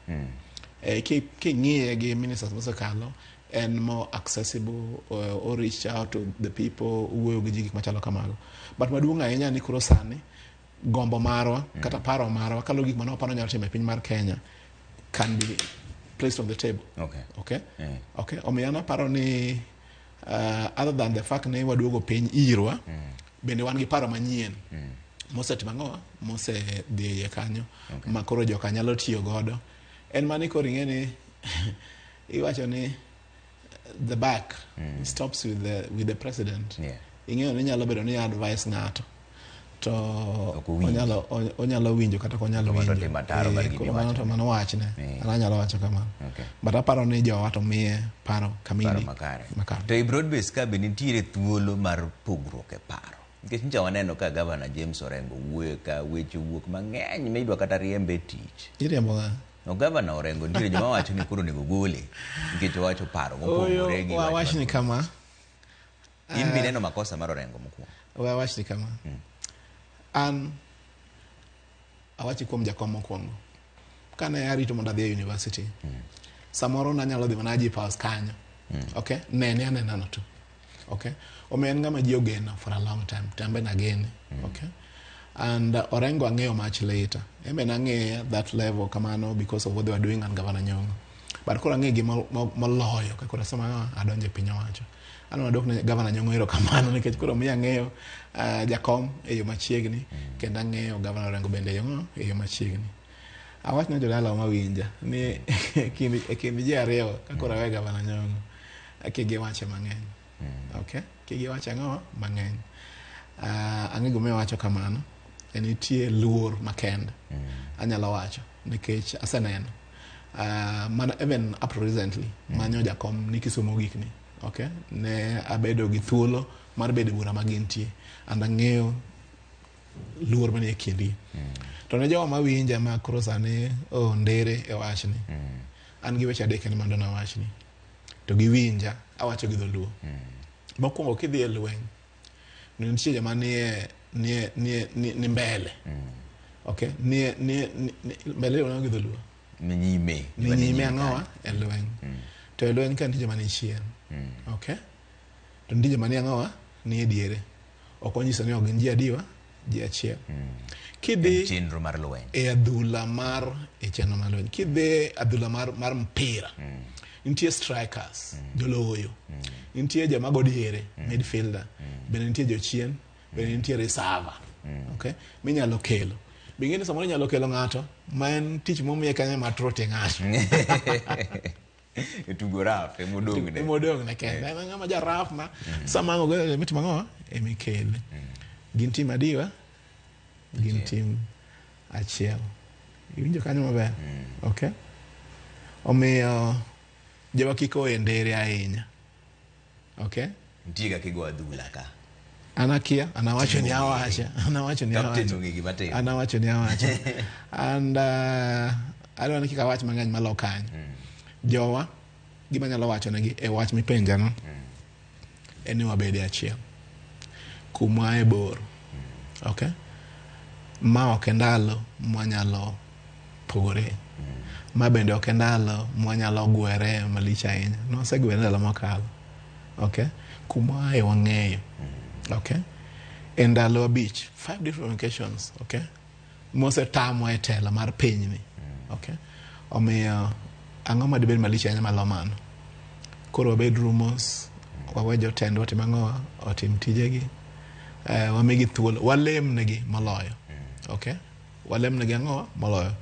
King'iye gi ministers mosekalo, en more accessible, o reach out to the people, wuoyo gi ji gik machalo kamago. But maduong' ahinya ni koro sani, gombo marwa, kata paro marwa, kaluwore gi gik mane waparo nyalo timo e piny mar Kenya, can be placed on the table. Okay? Okay. Omiyo an aparo ni other than the fact ni waduogo piny irwa, bende wan gi paro manyien. Mosetimo ang'o? Mosedhi e iye kanyo. Ma koro joka nyalo tiyo godo. En mani koro ing'e ni iwacho ni the buck stops with the president. Ing'eyo ni nyalo bedo ni advice ng'ato to onyalo winjo kata ok onyal To mano winjo. timo ataro mar gima Koro mano iwacho. to mano wachne. An anyalo wacho kamano. But aparo ni jowa to miye paro kamili. Paro makare. To e broad base ka be nitiere thuolo mar pogruok e paro. Nikech nyocha waneno ka Gavana James Orengo wuoyo ka weche wuok mang'eny ma idwa kata riembe e tich. Iriembo ng'a? No Gavana Orengo nitiere joma wacho ni koro onego gole nikech owacho paro mopogore gi Oyo, wach wawach ni kama. In be ineno makosa mar Orengo mokwongo. We awach ni kama. An awachi kuom jakom mokwongo. Kane arito mondo adhi e university, samoro nanyalo dhi mana aji pass kanyo. Okay? Nene anena no tu. Okay? Omiyo en ng'ama ji ogeno for a long time. To an be nagene. Okay? And Orengo ang'eyo much later. En be nang'eye that level kamano because of what they were doing and Governor Nyong'o. But koro ang'e gi moloyo ka koro asema adonjo e piny owacho. An adok ne Governor Nyong'o erokamano nikech koro miyo ang'eyo jakom e yo machiegni kendo ang'eyo Governor Orengo bende e yo machiegni. Awach ne jodala mawinja ni e kind ji ariyo ka koro awe Governor Nyong'o kik giwache mang'eny. Okay? Kik giwache ang'o mang'eny. Ang'e gimomiyo awacho kamano. En nitie luor makende. Anyalo wacho nikech aseneno. Mana even up to recently manyo jakom ni Kisumu gikni. Okay? Ne abedo gi thuolo mar bedo e bura ma gintie and ang'eyo luor manie kindgi. To ne jogo mawinja ma koro sani ondere e wachni. An gi weche adek kende mondo nawachni. To giwinja awacho gi dholuo. Mokwongo kidhi e lweny, nitie joma nie nie nie ni mbele. Okay? Nie nie mbele iluongo gi dholuo. Ni nyime. Ni nyime ang'owa e lweny. To e lweny ka nitie joma ni chien. Okay? To nitie joma ni ang'owa ni e diere. Ok onyiso ni ok gin ji adiwa, ji achiel. Kidhi chenro mar lweny. E adhula mar e chenro mar lweny. Kidhi adhula mar mpira. Nitie strikers, joloyo. Nitie joma go diere, midfielder. Bende nitie jochien, bende nitie reserve. Okay? Minyalo kelo. Be ing'e ni samoro inyalo kelo ng'ato ma en tich momiye kanyo mar trote ng'ato. E tugo raf emodong' ne. Emodong' ne kende. En ng'ama ja raf ma sama ang' ogoyo emitimo ang'o? Emikele. Gin tim adiwa? Gin tim achiel. Iwinjo kanyo maber? Okay. Omiyo jowa kik owe ndere ahinya. Okay? Nitie kaka igo adhula ka. An akia, an awacho ni awacha. An awacho ni Captain awacha. ong'e gima timo. An awacho ni awacha. And adwa ni kik awach mang'eny malo kanyo. Jowa, gima anyalo wacho negi e wach mipenja no, en ni wabede achiel. Kuma e bor. Okay? Ma ok e ndalo mwanyalo pogore. Ma bende ok e ndalo mwanyalo gwere malich ahinya. Nwasegwere ndalo mokalo. Okay? Kuma e wang'eyo. Okay? E ndalo 5, 5 different occasions, okay? Mosetamwa e telo mar pinyni. Okay? Omiyo ang'o madibed malich ahinya malo mano? Koro wabed rumors, wawe jotendwa otim ang'o? Otim tijegi. Wamigi thuolo, walemnegi moloyo. Okay? Walemnegi ang'o? Moloyo.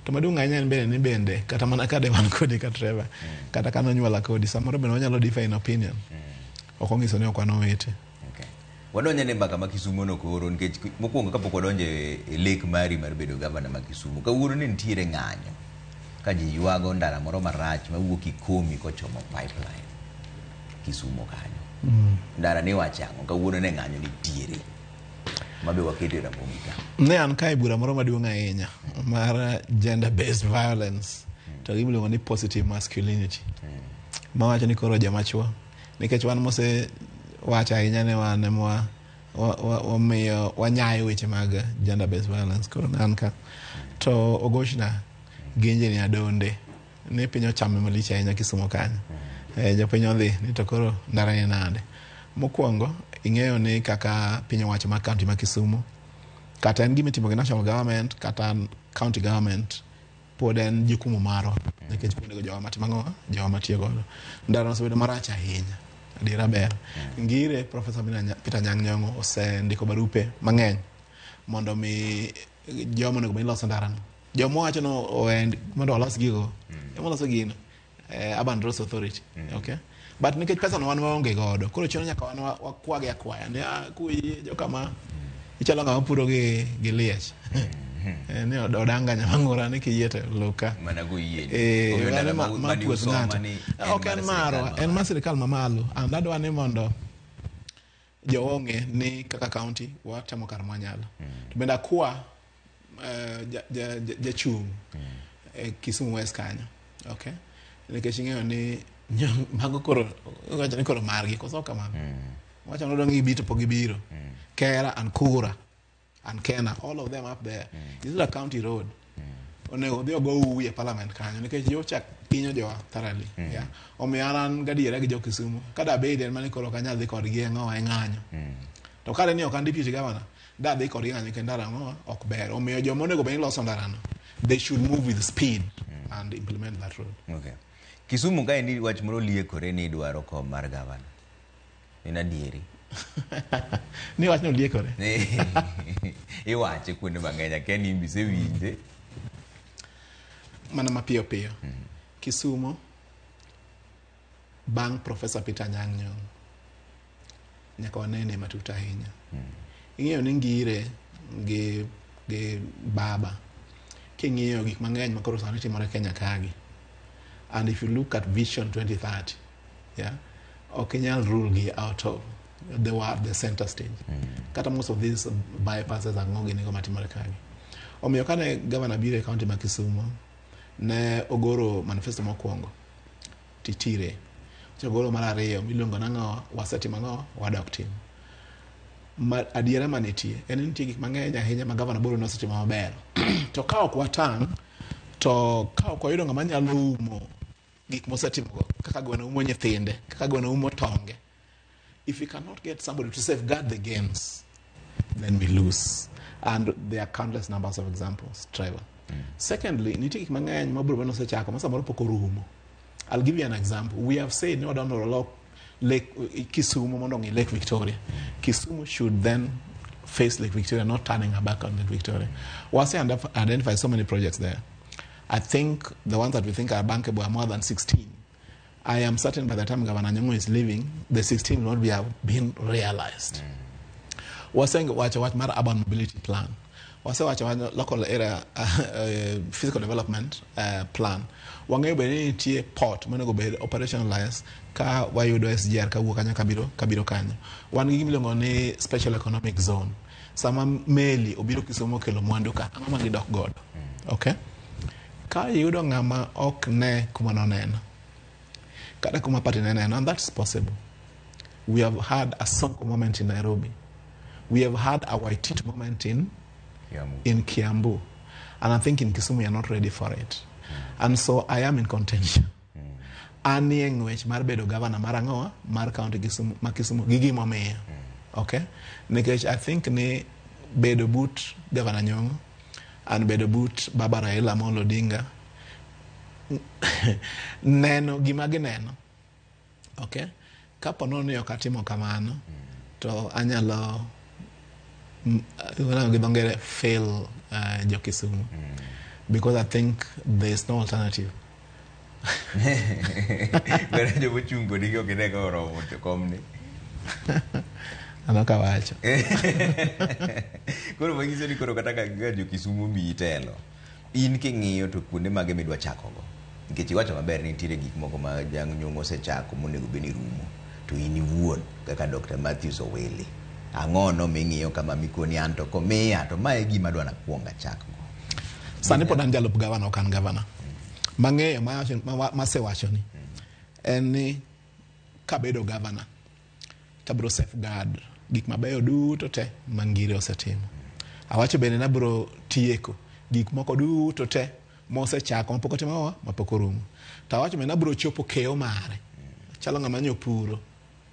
To maduong' ahinya en bende ni bende kata mana kade wan kodi ka Trevor, kata ka nonyuola kodi, samoro bende wanyalo differ in opinion. Ok onyiso ni ok wan owete. Wadonjo ne mbaka ma Kisumo no koro nikech mokwongo kapok wadonjo e lek mari mar bedo gavana ma Kisumo, kawuono ne nitiere ng'anyo ka ji ywago ndara moro marach mawuok Kikomi kochomo pipeline Kisumo kanyo. Ndara ni wacho ang'o? Kawuono ne ng'anyo nitiere ma be waketo e Ramogi ka. Ne an kae bura moro maduong' ahinya mar gender based violence to gimiluongo ni positive masculinity. Mawacho ni koro joma chuo nikech wan mose wacho ahinya ni wan ema wamiyo wanyayo weche mag gender based violence. Koro ne an ka to ogochna gi engineer Donde ni piny ochame malich ahinya Kisumo kanyo. Jopiny odhi ni to koro ndara ni nade. Mokwongo ing'eyo ni kaka piny owacho mar county ma Kisumu kata en gima itimo gi national government kata county government pod en jukumu marwa nikech pod onego jowa matimo ang'o jowa matiyo godo. Ndara osebedo marach ahinya. Adiera ber. Ngire Professor Peter Anyang' Nyong'o osendiko barupe mang'eny Mondo mi joma onego bed ni loso ndarano. Joma wacho no oend mondo olos gigo. Ema loso gino. Urban Roads Authority. Okay. But nikech pesa no wan waonge godo. Koro chuno nyaka wan wakwagi akwaya. Ni kuyie jokama ichalo ng'ama puro gi liech. Ni odanga nyamang'ura ni kiyie to luka. Mana goyie. Eh, Omiyo ndara mano ma mane puoth usoma ng'ato. ni en Ok en mar sirkal marwa, en mar sirikal mamalo. And adwa ni mondo jowa ong'e ni kaka county watemo kar mwanyalo. To bende akwa jachung' e Kisumu West kanyo. Okay? Nikech ing'eyo ni mago koro wacho ni koro margi koso ok kamano. Wacho ni odong' gibi to pok gibiro. Kera and Kura and Kena, all of them up there. This is a county road. Onego odhi ogo uwi e parliament kanyo nikech yocha hinyo jowa thoroughly. Yeah. Omiyo an gadiera gi jo Kisumu. Ka da bed en mane koro ok anyal dhi kodgi e ng'owa e ng'anyo. To kare ni ok an deputy governor, da dhi kodgi e ng'anyo kendo ndara ng'owa ok ber. Omiyo joma onego bed ni loso ndarano, they should move with speed and implement that road. Okay. Kisumu kaendi wach moro liekore ni idwaro kom mar gavana. En adieri. Ni wachno liekore. Iwache kuonde mang'eny akia ni in be isewinje. Mana mapiyo piyo. Kisumu bang' Professor Peter Anyang' Nyong'o nyaka wanene matut ahinya. Ing'eyo ni ngire gi baba king'iyo gik mang'eny makoro sani timore Kenya kagi. And if you look at Vision 2030, yeah, ok inyal rule gi out of they were at the center stage. Kata most of these bypasses ang'o gini go matimore kagi. Omiyo kane gavana biro e county ma Kisumu, ne ogoro manifesto mokwongo titire. Ogoro mar ariyo miluongo nang'o wasetimo ang'o wadok timo. Ma adiera manitie en ni nitie gik mang'eny ahinya ma gavana boro nosetimo maber. To ka ok watang' to ka ok wayudo ng'ama nyalo umo gik mosetimogo kaka gweno umo nyithinde kaka gweno umo tonge if we cannot get somebody to safeguard the gains then we lose and there are countless numbers of examples Trevor. Secondly nitie gik mang'eny ma bro nosechako ma samoro pok orumo. I'll give you an example. We have said ni wadwa mondo walok Lake Kisumu mondo ong'i Lake Victoria. Kisumu should then face Lake Victoria, not turning her back on Lake Victoria. Wase identify so many projects there. I think the ones that we think are bankable are more than 16. I am certain by the time Governor Nyong'o is leaving, the 16 will not be have been realized. Waseng wacho wach mar urban mobility plan. Wase wacho wach local area physical development plan. Wang'eyo bende ni nitie port monego bed operationalized ka wayudo SGR kawuok kanyo kabiro kanyo. Wan gi gimiluongo ni special economic zone. Sama meli obiro Kisumu okelo mwandu ka, ang'o ma gidok godo? Okay? Ka iyudo ng'ama ok ne kuma noneno, kata kuma party ne neno, and that's possible. We have had a Sonko moment in Nairobi. We have had a Waititu moment in Kiambu. And I think in Kisumu we are not ready for it. And so I am in contention. Anie ng'wech mar bedo governor mar ang'owa mar county Kisumu, ma Kisumu gi gimomiyo. Okay? Nikech I think ni bedo but Governor Nyong'o and bedo but Baba Raila Amolo Odinga neno gima gineno. Okay? Kapo nono ni ok atimo kamano to anyalo gi dho ngere fail jo Kisumu. Because I think there is no alternative. Kata joma ochung' kodi gi ok ine ka oromo to komni. Ano kawacho. Koro manyiso ni koro kata ka jo Kisumu omiyi telo, in king'iyo to kuonde mage midwa chakogo? Nikech iwacho maber ni nitiere gik moko ma Anyang' Nyong'o osechako monego bed ni rumo. To in iwuon kaka Dr. Matthews Owili, ang'ono ming'iyo kama mikoni an to komiya to mae e gima adwa nakuong achakgo. Sani pod an jalup gavana ok an gavana. Mang'eyo masewachoni en ni kabedo gavana tabro safeguard gik mabeyo duto te ma Ngire osetimo. Awacho bende nabro tieko gik moko duto te mosechako mapok otimo mapok orumo. To awacho bende nabro chopo keyo mare. Chalo ng'ama nyo puro,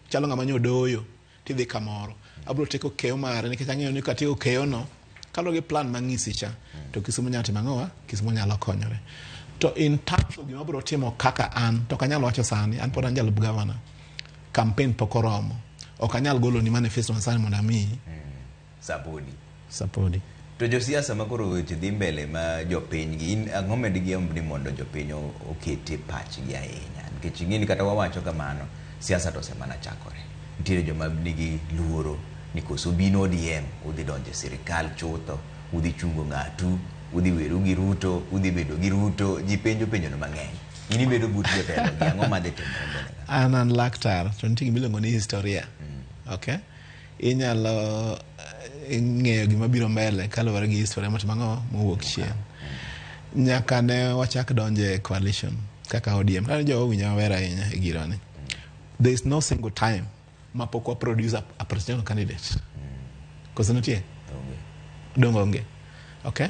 chalo ng'ama nyo doyo, tidhi kamoro. Abro tieko keyo mare nikech ang'eyo ni katieko keyo no, kaluwore gi plan mang'isi cha, to Kisumu nyalo timo ang'owa? Kisumu nyalo konyore. To in terms of gima abro timo kaka an, to ok anyal wacho sani, an pod an jalup gavana. Campaign pok oromo. Ok anyal golo ni manifesto masani mondo amiyi. Sabuni. Sapodi. To josiasa ma koro weche dhi mbele ma jopiny gi in ang'o ma digiyomb ni mondo jopiny oketie pachgi ahinya nikech ing'e ni kata wawacho kamano siasa to osemana chakore nitiere joma nigi luoro ni koso bino ODM udhi donjo e sirikal chutho udhi chungo ng'atu udhi weru gi Ruto udhi bedo gi Ruto ji penjo penjono mang'eny in ibedo but jotelo gi ang'o madhi timore mbele ka An laktar to nitie gima iluongo ni historia. Okay? Inyalo ng'eyo gima biro mbele kaluwore gi historia motimo ang'o mowuok chien. Nyaka ne wachak donjo e coalition kaka ODM. Kane jowa owinja maber ahinya e gironi. There is no single time ma pok wa produce a presidential candidate. Koso nitie? Donge onge. Okay?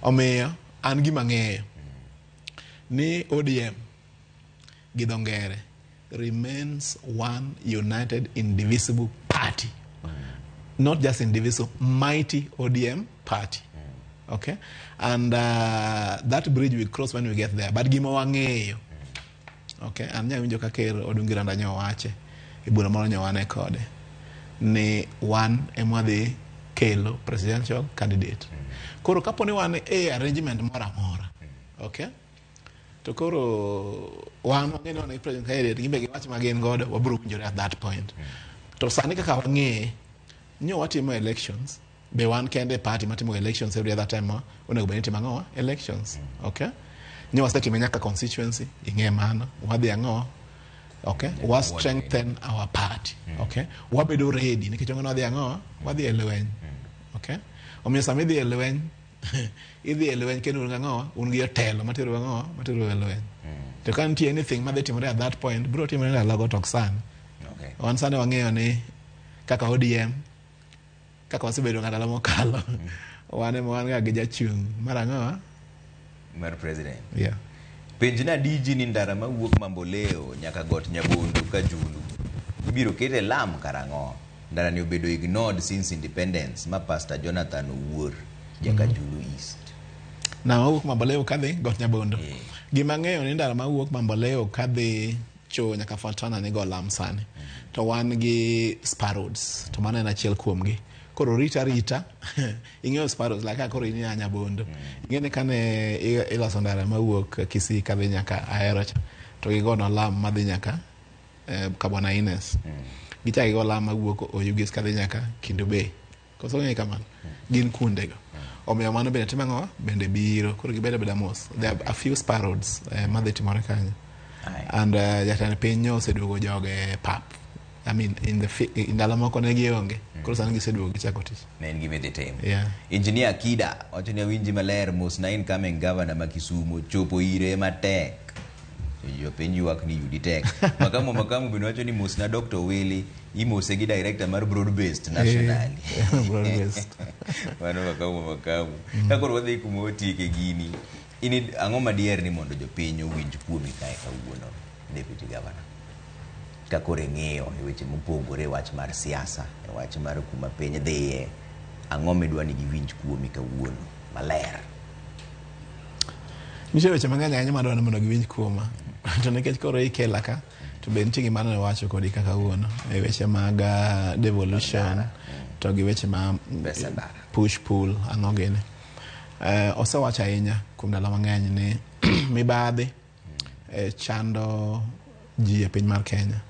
Omiyo an gima ang'eyo ni ODM gi dho ngere remains one united indivisible party. Not just indivisible, mighty ODM party. Okay? And that bridge we cross when we get there. But gima wang'eyo. Okay? An nyawinjo ka ker Odungi Randa nyowache e bura moro nyowane kode ni wan ema wadhi kelo presidential candidate. Koro kapo ni wan e arrangement moro amora. Okay? To koro wan wang'e ni wan gi president candidate gimbe giwach ma gin godo wabiro winjore at that point. To sani kaka wang'eye nyo watimo elections be wan kende party matimo elections every other time ma onego bed ni itimo ang'o elections. Okay? Nyo wasetime nyaka constituency ing'e mano wadhi ang'o okay wa strengthen our party. Okay? Wabedo ready nikech wang'e ni wadhi ang'o wadhi e lweny. Okay? Omiyo sama idhi e lweny idhi e lweny kendo un gang'o un gi jotelo matero ang'o matero e lweny. To ka nitie anything madhi timore at that point biro timore ndalogo to ok sani. Okay. Wan sani wang'eyo ni kaka ODM kaka wasebedo ndalo mokalo wan ema wan ga gi jachung' mar ang'o mar president. Yeah. Penjna DG ni ndara mawuok Mamboleo nyaka got Nyabondo Kajulu ibiro ket e lam karang'o? Ndara ni obedo ignored since independence ma Pastor Jonathan Owuor Jakajulu East. Na mawuok Mamboleo kadhi got Nyabondo. Gima ang'eyo ni ndara mawuok Mamboleo kadhi cho nyaka Fontana ni go lam sani. To wan gi Spar roads to mano en achiel kuomgi. Koro rita rita ing'eyo Spar roads like koro in ya Nyabondo. Ing'e ni kane iloso ndara mawuok Kisii kadhi nyaka Ahero cha to gigono lam madhi nyaka Kabwana Ines. Gichako gigo lam mawuok Oyugis kadhi nyaka Kendu Bay. Koso ng'e kamano? Gin kuondego. Omiyo mano bende timo ang'o? Bende biro. Koro gibedo abeda mos. There are a few spar roads madhi timore kanyo. And jatend piny oseduogo joge e pap. I mean, in the ndalo moko ne gionge. Koro sani giseduogo gichako tich. Ne en gima idhi tim. Yeah. Engineer Akida wacho ni awinji maler mos na incoming governor ma Kisumu chopo ire matek. Jopiny ywak ni yudi tek. Makamu Makamu bende wacho ni mos na Dr. Owili imose gi director mar broad based nationally. Broad based. Mano Makamu Makamu. Ka koro wadhi kuma watieke gini, in ang'o madier ni mondo jopiny owinj kuomi kae kawuono, Deputy Governor? Ka koro ing'iyo e weche mopogore, wach mar siasa, e wach mar kuma piny dhiye, ang'o midwa ni giwinj kuomi kawuono maler? Nitie weche mang'eny ahinya madwa ni mondo giwinj kuoma. To nikech koro ikela ka, to be nitie gima ne wacho kodi ka kawuono e weche mag devolution to gi weche ma push pull ang'o gini. Osewacho ahinya kuom ndalo mang'eny ni mibadhi chando ji e piny mar Kenya.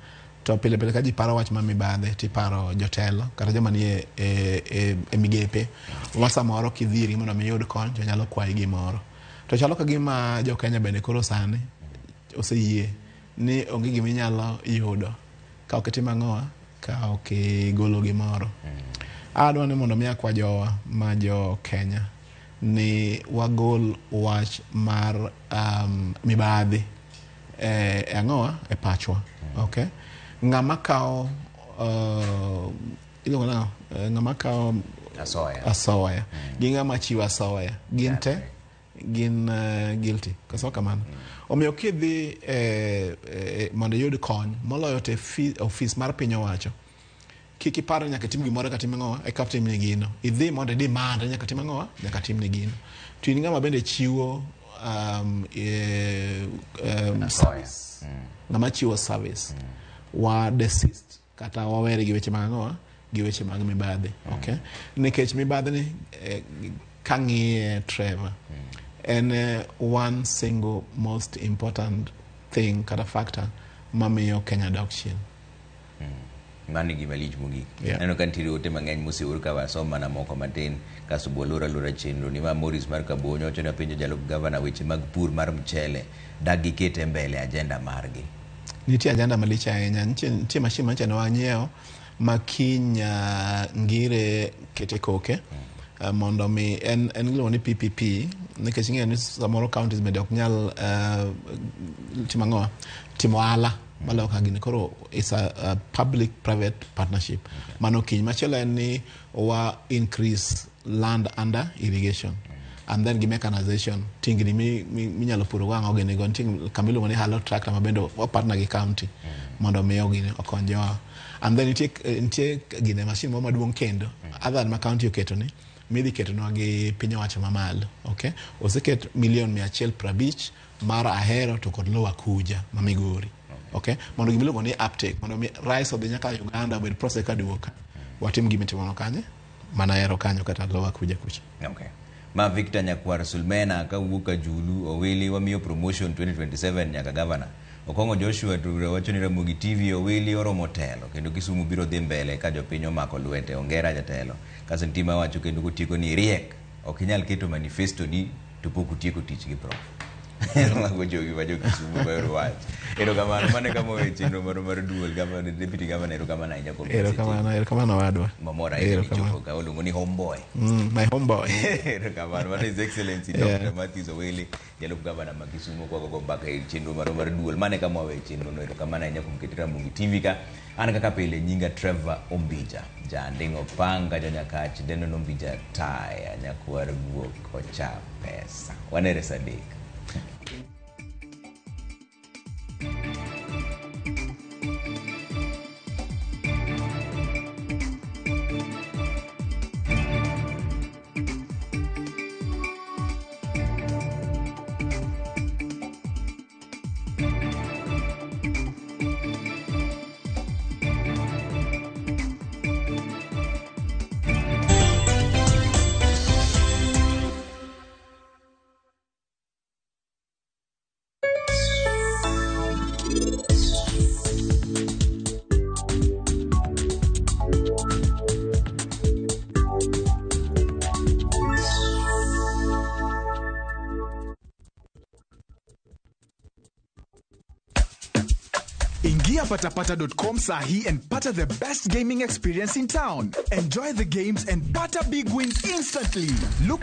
To pile pile ka ji paro wach mar mibadhi tiparo jotelo kata joma nie e migepe ma samoro kidhi irgi mondo mi iyud kony to nyalo kwayi gimoro. To chalo ka gima jo Kenya bende koro sani oseyie ni onge gima inyalo yudo ka ok itimo ang'owa ka ok igolo gimoro. Adwa ni mondo mi akwa jowa ma jo Kenya ni wagol wach mar mibadhi e ang'owa e pachwa. Okay? Ng'ama kawo iluongo nang'o? Ng'ama kawo asoya, asoya gi ng'ama chiwo asoya gin te gin guilty. Koso kamano? Omiyo kidhi mondo iyud kony moloyo to ofis mar piny owacho kik ipar ni nyaka itim gimoro eka tim ang'owa eka timni gino. Idhi mondo i demand nyaka tim ang'owa nyaka timni gino. To in ng'ama bende chiwo service, ng'ama chiwo service wa desist kata wawere gi weche mag ang'owa gi weche mag mibadhi. Okay? Nikech mibadhi ni kang'iye Trevor, en one single most important thing kata factor mamiyo Kenya dok chien. Mano e gima lich mogik. Yeah. Aneno ka nitiere ote mang'eny moseor ka wasom mana moko matin kasto bwalor alora chenro ni ma Morris mar Kabonyo wacho ni apenjo jalup gavana weche mag pur mar mchele dak giket e mbele agenda margi. Nitie agenda malich ahinya. Nitie machine manyocha ne wanyiewo ma kiny ngire kete koke mondo mi en iluongo ni PPP nikech ing'eyo ni samoro counties bende ok nyal timo ang'owa timo ohala maloyo ka gini. Koro it's a public private partnership. Mano kiny. Machielo en ni wa increase land under irrigation and then gi mechanization tingni minyalo puro go ang'o gini go. Nitie kama iluongo ni Halo tractor ma bende wa partner gi county mondo mi gini okony jowa. And then nitie gine machine moro maduong' kendo other than ma county oketo ni midhi ketonwa gi piny owacho mamalo. Okay? Oseket milion 150 mar Ahero to kod Lower Kuja ma Migori. Okay? Mondo gima iluongo ni uptake mondo mi rice odhi nyaka Uganda obed process kaduogo ka. Watim gima itimono kanye mana Ahero kanyo kata Lower Kuja kucha. Okay. Ma Victor Nyakwar Sulmena kawuok Kajulu Owili wamiyo promotion 2027 nyaka gavana. Okong'o Joshua Tura wacho ni Ramogi TV Owili oromo telo kendo Kisumu biro dhi mbele ka jopiny omako lwete. Ongera jatelo. Kaso nitie mawacho kendo kotieko ni riek ok inyal keto manifesto ni to pok utieko tich gi prof. Mago jogi ma jo Kisumu mahero wach. Erokamano mano e kama owe chenro marwa mar duol. Gavana, Deputy Governor erokamano ahinya kuom Erokamano, erokamano wadwa. Mamor ahinya ni chopo ka oluongo ni homeboy. My homeboy. Erokamano. Mano His Excellency Dr. Matthews Owili, jalup gavana ma Kisumu kwago mbaka e chenro marwa mar duol. Mano e kama wawe chenro no. Erokamano ahinya kuom keto Ramogi TV ka. An kaka pile nyinga Trevor Ombija. Janding'o panga janyakach Denon Ombija taya nyakwar guok ocha pesa. Wanere saa 3. Ingia patapata.com sahi and pata the best gaming experience in town. Enjoy the games and pata big wins instantly. Look